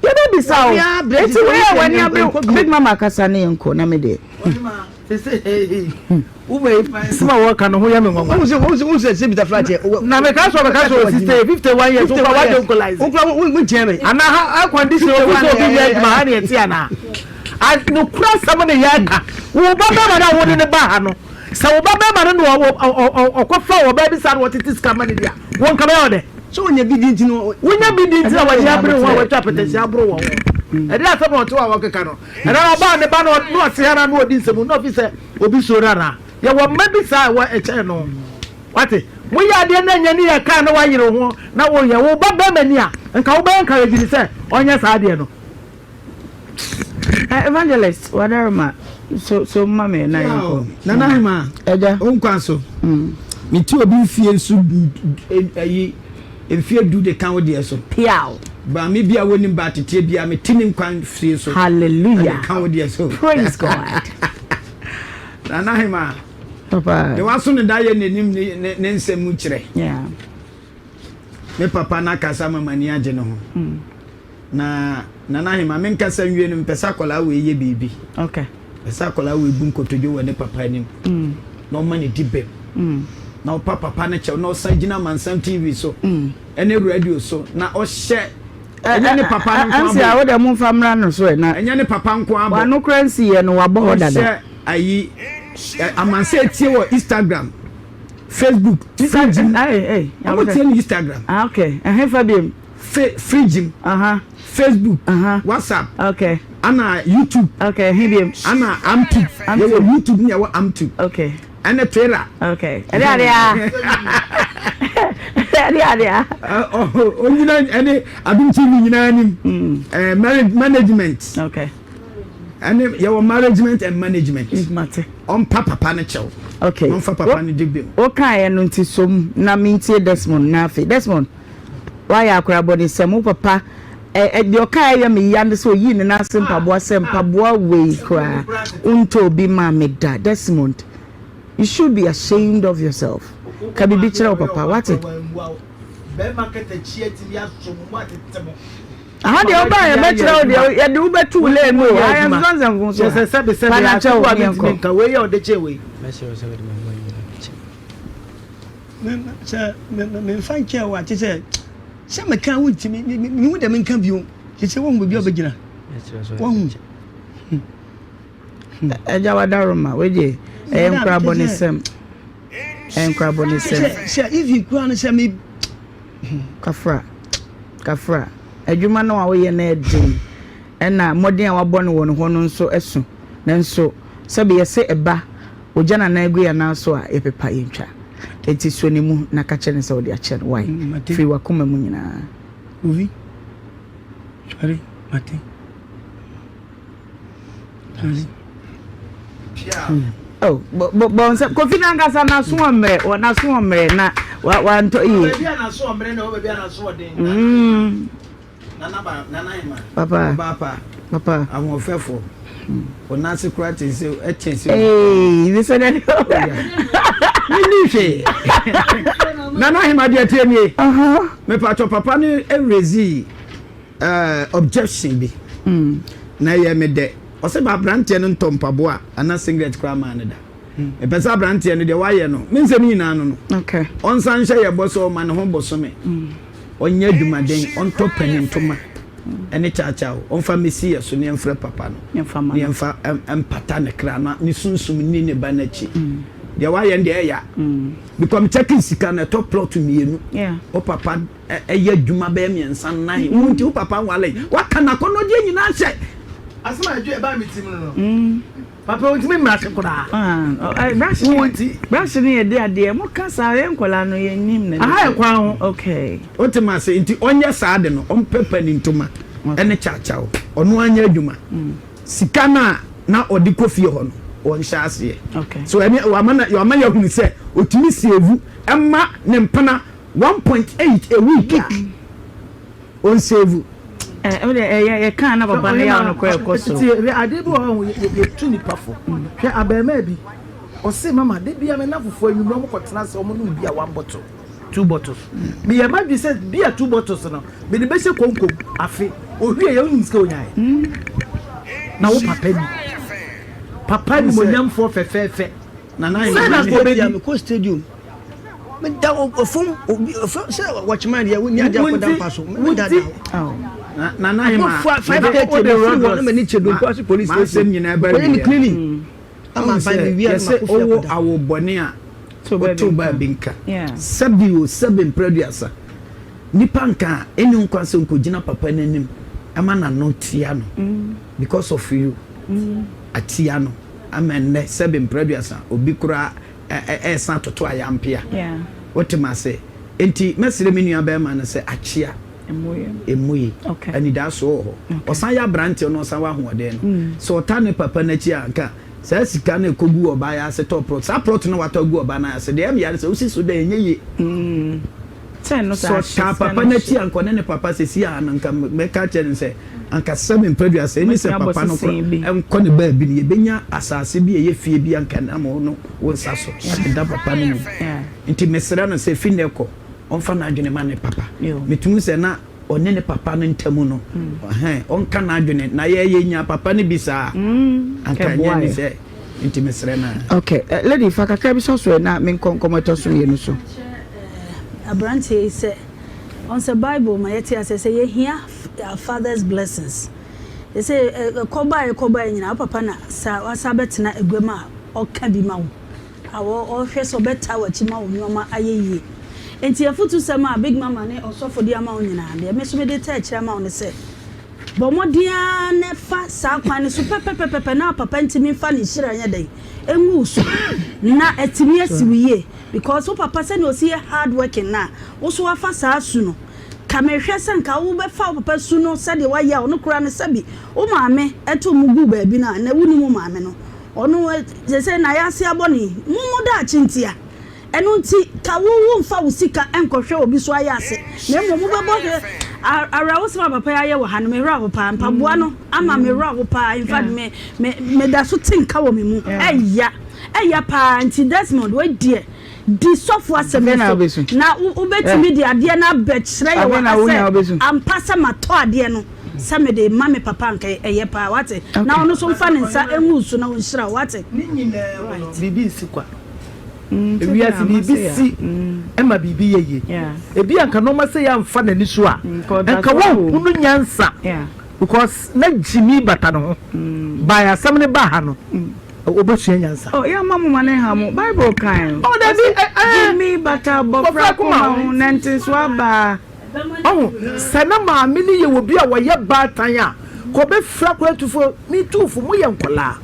Yɛbɛbisa wo. Enti wei a w'ani abere, Big Mama kasa ne yɛn kɔ na me deɛ. Asɛm a wɔka no ho yɛ me nwanwa. Na meka sɛ ɔbɛka sɛ ɔsi 51 years wokura wagye nkolaize. Ana ha air condition obi sɛ obi nyɛ adwuma ha ne ɛte anaa? Nokorɛ asɛm ne yɛreka. Wo ba bɛrima no a wode no ba ha no, sɛ wo ba bɛrima no na ɔkɔfa ɔbaa bi saa na ɔtete sika ma no di a, wo nka bɛyɛ wo dɛ? Sɛ wonya bi di nti no. Wonya bi di nti na w'ani abere ho a watwa apɛtɛsi aboro wɔ ho. Ɛdeɛ asɛm na ɔte hɔ a ɔkeka no. Ɛna ɔbaa ne ba no na ɔte ha na ɔdi nsɛm na ɔfi sɛ obi suro no anaa? Yɛwɔ mma bi saa a ɛwɔ ɛkyɛn no. Wate? Moyɛ adeɛ na ɛnyɛ ne yɛ kaa na wayere ho na woyɛ wo ba bɛrima ni a, nka wobɛyɛ encourage no sɛ ɔnyɛ saa adeɛ no. Eh, evangelist wadaroma so so ma me na yɛn kɔ. Nana Hema, ɛgya o nkwa so. Me ti obi mfie nso ayi mfie du de ka wo deɛ so. Piaw. Ba me bi a wonim ba teteɛ bi a me ti ne nkwan fie so. Hallelujah. De ka wo deɛ so. Praise God. Nana Hema. Papa. De waso ne da yɛ n'anim ne ne nsɛm mu kyerɛ. Yeah. Me papa no akasa ma m'ani agye ne ho. Mm. Na Nana Ahema, me nkasa nwie no, mepɛ sɛ akwadaa wei yɛ biribi. Okay. Mepɛ sɛ akwadaa wei bu nkotodwe wɔ ne papa anim. Mm. Na ɔma ne di bɛm. Mm. Na ɔpa papa no kyɛw na ɔsan gyina Amansan TV so. Mm. Ɛne radio so na ɔhyɛ ɛnyɛ ne papa no nko abɔ. Ɛnsi a wode mo nfa mmra no so ɛ na. Ɛnyɛ ne papa nko abɔ. Wano kora nsi yɛ no wabɔ hɔ dada. Ɔhyɛ ayi amansan etie wɔ Instagram. Facebook fridge mu ɔmo tie no Instagram. Ah okay ɛhe fa biem. Fe fridge mu. Facebook. WhatsApp. Okay. Ana YouTube. Okay ɛhe biem. Ana Amtube. Yɛwɔ YouTube ne yɛwɔ Amtube. Okay. Ɛne Twitter. Okay. Ɛde ade a. Ɛde ade a. Onyina ɛne Adum TV nyinaa nim. Ɛɛ marriage management. Okay. Ɛne yɛwɔ management and management. Mate. Ɔmpa papa no kyɛw. Okay. Ɔmfa papa no di bem. Wokaeɛ no nti som na mentie Desmond na afei. Desmond, woayɛ akora bɔnesɛm. Wo papa. Ɛ deɛ ɔkaeɛ yɛ me ya ne sɛ ɔyii ne nan ase mpaboa sɛ mpaboa wei koraa wontɔ obi maa me da. Desmond, you should be ashamed of yourself. Ka biribi kyerɛ wo papa, wate? Aha deɛ wobaa yɛbɛkyerɛ wo deɛ yɛde wo bɛto wo lane mu o. Aha yɛn nso nsɛm fo so. Fa na kyɛ wo ne yɛnkɔ. Mɛsrɛ wo sɛ wode m'aboa nyinaa bɛkyɛ me. Sɛ memfa nkyɛɛ wo a, kyerɛ sɛ Sɛ meka a wontimi, mehu dɛ menka bio. Sese wohu baabi a ɔbɛgyina. Wohu. Agya wadaroma, wei deɛ ɛyɛ nkorabɔnesɛm. Ɛyɛ nkorabɔnesɛm. Sɛ even kura no sɛ me. Kafra, kafra. Adwuma no a woyɛ no ɛden. Ɛna mmɔden a wabɔ no wɔ ne hɔ no nso ɛso. Nanso sɛbe yɛse ɛba Ogya na nan gu yɛn nan so a, yɛpepa, yɛntwa. Enti sɔ ne mu na ka kyerɛ no sɛ wode akyɛ no. Wai? Mate. Firi w'akoma mu nyinaa. Ovi, sɔre, mate. Sɔre. Oh, bɔ bɔ bɔ nsɛm. Kofi n'ankasa n'aso wɔ mmerɛ, wɔ n'aso wɔ mmerɛ na wa wantɔ yie. Baabi a n'aso wɔ mmerɛ na ɛwɔ baabi a n'aso wɔ den. Nana ba nana hema. Papa. Ɔbaa pa. Papa. Ahoɔfɛfo. Ɔnase kura te sɛ ɛkyɛn sɛ. Ee, ne sɛ dɛ. Menni hwee. Nana hema deɛ tie nie. Mepatwɔ papa no erezi eh, objection bi. Mm. Na ɛyɛ me dɛ. Ɔsɛ ba aberanteɛ no ntɔ mpaboa anaa singlet koraa maa no da. Mepɛ sɛ aberanteɛ no deɛ wayɛ no, me nsɛm nyinaa no no. Ɔnsan nhyɛ yɛ bɔ sɛ ɔma ne ho bosome. Ɔnyɛ adwumaden, ɔntɔ pɛne ntoma ne kyaakyaw, ɔmfa mmɛsi yɛ so ne yɛmfrɛ papa no ne yɛmfa mpata ne kra na ne sunsum nni ne ba no akyi. Deɛ wayɛ no deɛ ɛya. Because me check sika no ɛtɔ plot mmienu. Wo papa ɛyɛ adwuma bɛyɛ mmiɛnsa nnan. Wo nti wo papa nwale. Waka n'akɔnnɔdeɛ nyinaa hyɛ. Asɛm a ɛdwo ɛbaa me tirim no no. Papa ontumi mmra ase koraa. Brush Wo nti. Brush no yɛ de adeɛ mo ka saa yɛn nkwadaa no yɛn nim na. Aha yɛ kwan ho. Okay. Wote ma ase nti ɔnyɛ saa de no ɔmpɛ pani ntoma ɛne kyakyaw ɔno anyɛ adwuma sika no a na ɔde kɔ fie hɔ no ɔnhyɛ aseɛ so ɛne wama na wama yɛahunu sɛ ɔtumi save ɛma ne mpena 1.8 a week a Ɔnsevu. Ɛ wo deɛ ɛyɛ yɛ kaa na papa no yaw no kɔ ɛkɔ soro. Tie hwɛ adeɛ bi wɔ hɔ a yɛ tu nipa fo hwɛ abɛɛmaa bi ɔse mama da bia me nafofoɔ anwummerɛ ɔmo kɔ tena ase ɔmo nom bia one bottle two bottles me yɛ madwe sɛ bia two bottles no me de bɛhyɛ konkom afe ohwie yɛ wonim sika onyae na wo papa ni papa nimonyamfoɔ fɛfɛɛfɛ Nana Sɛ na Ahima, kɔ bɛdi. mekɔ stadium meda ɔfam obi ɔfam sɛ wɔkyema deɛ wonni adeɛ akɔda mpa so meda da hɔ. Nana Ahima, 5:30 mefiri hɔ na m'ani kyɛ Dompo ase police station kɔyɛ me cleaning ama aban me wia na makɔ fie ɔwɔ akɔda. awo bɔne a woto baa bi nka sɛbi o sɛbi mprɛduasa nipa nka a ɛni nkwa sɛ nkɔgyina papa no anim ɛma n'ano tia no because of you atia no. Ama nnɛ, sɛbe mprɛduasa, obi koraa ɛɛsan atoto ayampea. Wote m'ase? Enti mɛsrɛ me nua bɛɛma no sɛ akyea mmu yi. Anidaasoɔ wɔ hɔ. Ɔsan yɛ abranteɛ na ɔsan wɔ ahoɔden no. Sɛ ɔta ne papa no akyi a, anka saa sika no ɛkɔgu ɔbaa yi ase tɔ prɔt. Saa prɔt no a watɔ agu ɔbaa no ase, deɛ ɛyɛ me ya ne sɛ wosi so dɛn ɛnyɛ yie. Sɛ ɔtaa papa no akyi a, anka ɔne ne papa seesei a no anka mɛka akyerɛ no sɛ anka sɛ me mprɛduasa ɛne sɛ papa no kora nkɔ ne baabi no yɛbɛnya asase bi a ɛyɛ fie bi anka nam wo no wo nsa so ɛda papa no mu nti mesrɛ no sɛ fi nnɛ kɔ ɔmfa n'adwene ma ne papa metumi sɛ na ɔne ne papa no ntam no ɔnka n'adwene na yɛyɛ nya papa no bi saa anka ɛnyɛ ne sɛ nti mesrɛ no a. Ok lady fa kakra bi sɔ so ɛ na menkɔ nkɔmmɔ ɛtɔ so mmienu so. Aberanteɛ yi sɛ ɔn sɛ bible ma yɛte aseɛ sɛ yɛhia our father's blessings sɛ ɛkɔ baeɛ kɔ baeɛ nyinaa wo papa na sa wasa bɛtena agua mu a ɔka bi ma wo a ɔhwɛ sɛ ɔbɛtaa w'akyi ma wo nneɛma ayɛ yie nti afutusɛm a big mama ne ɔsɔfo de ama wo nyinaa deɛ me nso mede taa akyire ama wo ne sɛ Bɔ mmɔden ara na fa saa kwan no so pɛpɛpɛpɛpɛ na papa ntumi mfa ne nhyira nyɛ dɛn ngu wo so na atumi asi wo yie because wo papa sɛnea ɔsi yɛ hard working no a wo so wafa saa su no ka mehwɛ sɛ nka wobɛfa wo papa su no sɛdeɛ wayɛ a ɔno koraa no sɛbi wo maame ɛto mu gu baabi no a na wonim wo maame no ɔno sɛ sɛ na yɛase abɔ ne mo mo daakye ntia. Ɛno nti, ka wo womfa wo sika nkɔhwɛ obi so ayɛ ase, na mmom wobɛbɔ hwɛ. Awerɛhosɛm a papa yi ayɛ wɔ ha no, me werɛ aho paa. Mpaboa no ama me werɛ aho paa. In fact, me, me, meda so te nka wɔ me mu. Ɛya, ɛya paa. Nti Desmond, wei deɛ, di sɔfo asɛm yi so, na wobɛtumi de adeɛ no abɛkyerɛ yɛ wɔ ha sɛ ampa sɛ matɔ adeɛ no sɛ mede rema me papa anka ɛyɛ paa. Wate? Na ɔno nso mfa ne nsa ngu wo so na ɔnhyira wo. Wate? Ne nyinaa mu no, biribi nsi kwa. Ewiase biribi si ma biribi yɛ yie. Ebi a nka nneɛma sɛ yɛamfa n'ani so a, nka wɔnhunu nyansa because na gyimi bata ne ho. By asɛm no baa ha no, obesua nyansa. Oh, yɛmma mo ma no nha mo. Bible kan. Oh, dabi, eh, eh. Gyimi bata abɔfra koma ho, na nteneso aba. Ɔho, sɛ na maame no yɛ obi a wɔyɛ baatan a, kɔ bɛfira akwantufoɔ, metuufo, moyɛ nkwadaa.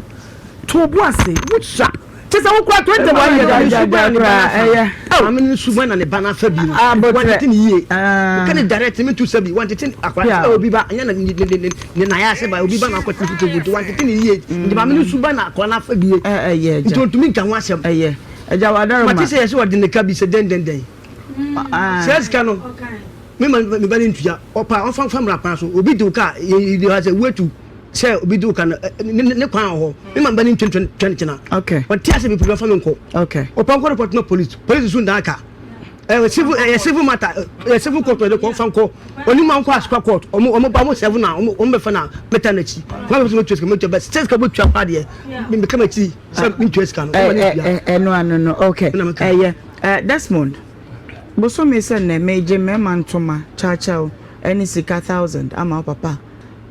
To wo bo ase, wosua. Kyɛ sɛ wo kura 21 years. Maame no suban na ne ba no afa. Maame no suban na ne ba no afa bi no. Wantete ne yie. Woka ne direct me tu sɛ bi wantete akwadaa sɛ obi ba nyɛ na ne ne ne nan ase ba obi ba na akɔte tutu nti wantete ne yie. Nti maame no suban na akwadaa no afa bi yie. Nti ontumi nka ho asɛm. Ɛyɛ. Agya wadaroma. Mate sɛ yɛsɛ wɔde ne ka bi sɛ dɛn dɛn dɛn. Sɛ sika no me ma me ba no ntua ɔpa ɔfa fa mmara kwan so obi de wo ka yɛ yɛ sɛ woatu. Sɛ obi di wo ka no, ne ne kwan wɔ hɔ. Me ma mba ne ntwentwɛn twɛn kyena. Okay. Ɔte ase bi pɛ fa me nkɔ. Okay. Ɔpa nkɔ report ma police. Police nso ndan ka. Ɛyɛ civil ɛyɛ civil matter ɛyɛ civil court ɛde kɔ fa nkɔ. Oni ma nkɔ asukwa court. Ɔmo ɔmo ba ɔmo sɛvo na ɔmo ɔmo bɛfa na mɛta n'akyi. Kwan bɛ sɛ mɛtua sika mɛtua bɛ sɛ sika bɛtua pa deɛ. Mɛka m'akyi sɛ mentua sika no. Ɔmo ne tua. Ɛno ano no okay. Ɛyɛ Desmond. Bosome sɛ nnɛ megye mmarima ntoma kyawkyaw ɛne sika thousand ama wo papa.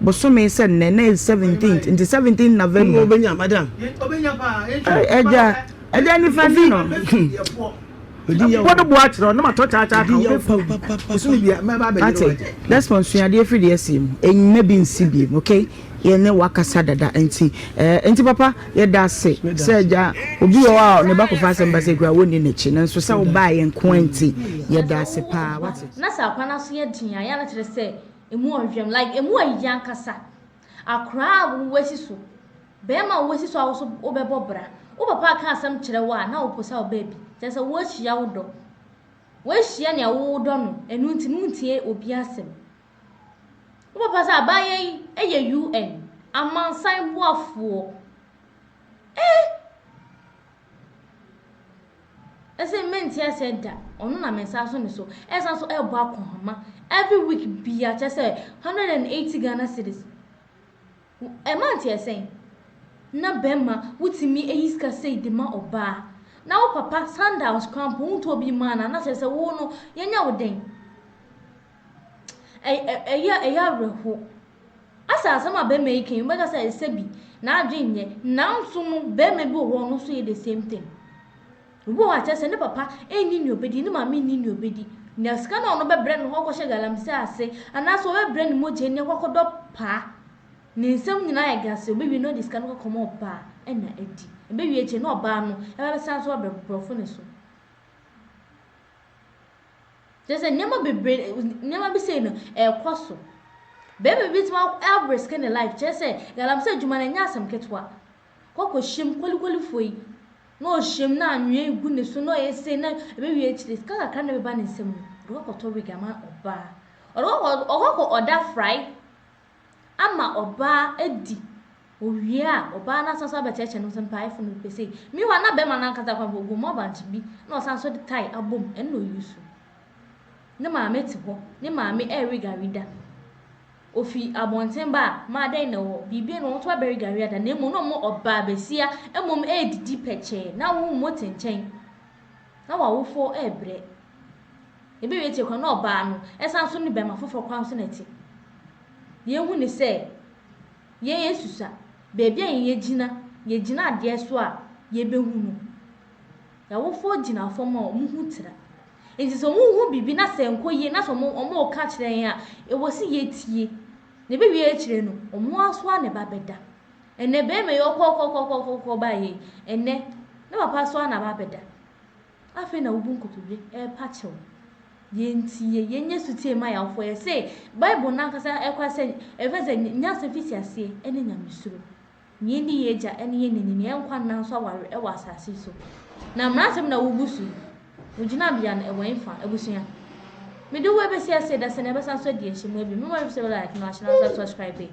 Bosome sɛ nnɛ na yɛ seventeenth nti seventeenth November. Obenya madam. Ɛgya ɛgya nifa ni no. Bɔ no boa kyerɛ ɔno ma tɔ kyaakyaa ka wo bosome bia mɛba abɛyere Ate Desmond suadeɛ firi deɛ ɛsi mu enyima bi nsi bi okay yɛn ne wakasa dada nti ɛɛ nti papa yɛda ase sɛ ɛgya obi wɔ hɔ a ne ba kɔfa asɛm ba sɛ ekura wɔnni n'akyi nanso sɛ wobaa yɛn nko nti yɛda ase paa wate. Na sɛ akwan no aso yɛ den a, ɛyɛ a na kyerɛ sɛ Emu ɔhwɛm like emu ayi ankasa. Akoraa a wo asi so, bɛɛma a wo asi so a wo so wo bɛbɔ bra. Wo papa aka asɛm kyerɛ wo a na wo posa wo baabi. Kyerɛ sɛ wo ahyia wo dɔ. Wo ahyia nea wo dɔ no, ɛno nti no wo ntie obi asɛm. Wo papa sɛ abaayewa yi yɛ UN, amansan boafoɔ. Eh! Ɛsɛ mente aseɛ da ɔno na me nsa aso ne so ɛsan so ɛbɔ akɔnhoma every week bia kyɛ sɛ 180 Ghana cedis ɛma nte ɛsɛn na bɛrima wotumi ayi sika sei de ma ɔbaa na wo papa sandals koraa mpo wontɔ bi maa no na kyerɛ sɛ wo no yɛnya wo dɛn ɛyɛ ɛyɛ awerɛho Asɛ asɛm a bɛrima yi ka yi wobɛka sɛ ɛsɛ bi n'adwene nyɛ nanso no bɛrima bi wɔ hɔ ɔno nso yɛ the same thing. Obi wɔ hɔ a kyerɛ sɛ ne papa nni nea obedi ne maame nni nea obedi na sika no a ɔno bɛbrɛ no ɔkɔhyɛ galamsey ase anaasɛ ɔbɛbrɛ ne mogya ani akɔ akɔdɔ paa ne nsam nyinaa yɛ gase obewie na ɔde sika no kɔkɔma ɔbaa ɛna adi ebewie akyire na ɔbaa no ɛbɛsan so abɛbrɔfo ne so. Kyerɛ sɛ nneɛma bebree nneɛma bi sei no ɛrekɔ so. Barima bi tumi arisike ne life kyerɛ sɛ galamsey adwuma no ɛnyɛ asɛm ketewa. Kɔ kɔhyɛm kolikolifoɔ yi na ɔhyɛm na anwea gu ne so na ɔyɛ sei na ɛbɛwie akyire sika kakra na ɛbɛba ne nsam no ɔde kɔ kɔtɔ wig ama ɔbaa. Ɔde kɔ ɔkɔ kɔ ɔda fry ama ɔbaa adi. Owie a, ɔbaa no asan so abɛkyerɛkyerɛ no sɛ mpaefo no pɛ sei. Meanwhile, na bɛrima no ankasa koraa mpo, ogu mɔbant bi na ɔsan so de tie abom, ɛno na oyi so. Ne maame te hɔ, ne maame ɛrewe gari da. Ofi abɔnten ba a, maa dɛn na ɛwɔ hɔ? Biribi na wɔn nso abɛwe gari ada, na mmom na wɔn ɔbaa basia mmom ɛredidi pɛkyɛɛ, na wo mo te nkyɛn, na w'awofoɔ ɛrebrɛ. Ebewie akyire koraa na ɔbaa no ɛsan so ne bɛrima foforɔ koraa nso na ɛte. Deɛ ehu ne sɛ, Yɛn asusua, baabi a yɛn yɛgyina, yɛgyina adeɛ so a, yɛbɛhu no. Y'awofoɔ gyina fam a, wɔn ho tira. Nti sɛ wɔn hu biribi na sɛ ɛnkɔ yie na sɛ wɔn wɔn reka kyerɛ yɛn a, ɛwɔ sɛ yɛtie. Na ɛbɛwie akyire no, wɔn ara so ara na ɛba bɛda. Ɛnnɛ barima yi ɔkɔ kɔ kɔ kɔ kɔ kɔ baeɛ yi, ɛnnɛ ne papa so ara na aba abɛda. Afei na wobu nkotodwe repa kyɛw. Yɛntie, yɛnyɛ sotie mma yɛn awofoɔ. Yɛse Bible no ankasa ɛkora sɛ, ɛfɛ sɛ nyansa fiti aseɛ ɛne nyamesuro. Na yɛnni yɛn agya ɛne yɛn nani, na yɛn nkwa nna nso aware ɛwɔ asase so. Na mmaransɛm na wobu so yi. Wo gyinabea no, ɛwɔ hefa? Abusua, mede wo abɛsi ase da sɛ na ɛbɛsan so adi ahyɛ mu abi. Mema sɛ like na wahyɛ na wasan subscribe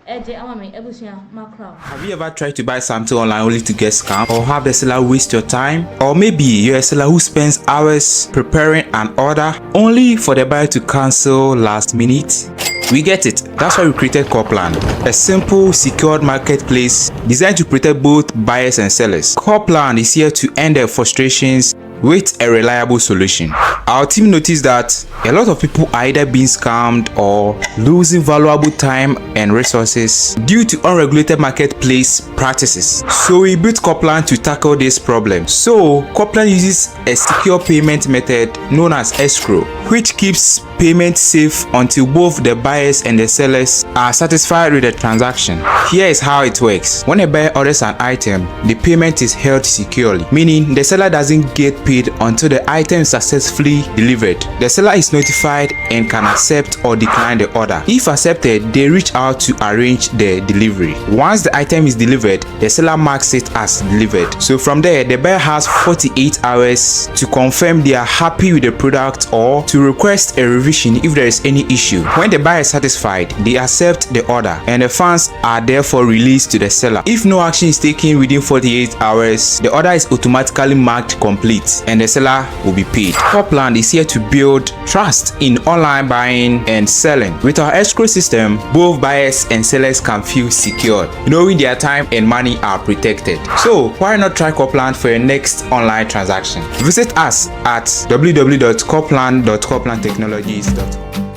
ɛde ama me abusua makora wo. Have you ever tried to buy something online only to get scammed or have the seller waste your time? Or maybe you're a seller who spends hours preparing an order only for the buyer to cancel last minute? We get it. That's why we created Corplan, a simple, secured marketplace designed to protect both buyers and sellers. Corplan is here to end their frustrations with a reliable solution. Our team noticed that a lot of people are either being scammed or losing valuable time and resources due to unregulated marketplace practices. So we built Coplan to tackle this problem. So Coplan uses a secure payment method known as escrow, which keeps payment safe until both the buyers and the sellers are satisfied with the transaction. Here is how it works. When a buyer orders an item, the payment is held securely, meaning the seller doesn't get paid until the item is successfully delivered. The seller is notified and can accept or decline the order. If accepted, they reach out to arrange the delivery. Once the item is delivered, the seller marks it as delivered. So from there, the buyer has 48 hours to confirm they are happy with the product or to request a revision if there is any issue. When the buyer is satisfied, they accept the order and the funds are therefore released to the seller. If no action is taken within 48 hours, the order is automatically marked complete and the seller will be paid. Copland is here to build trust in online buying and selling. With our escrow system, both buyers and sellers can feel secured, knowing their time and money are protected. So why not try Copland for your next online transaction? Visit us at www.copland.coplandtechnologies.com.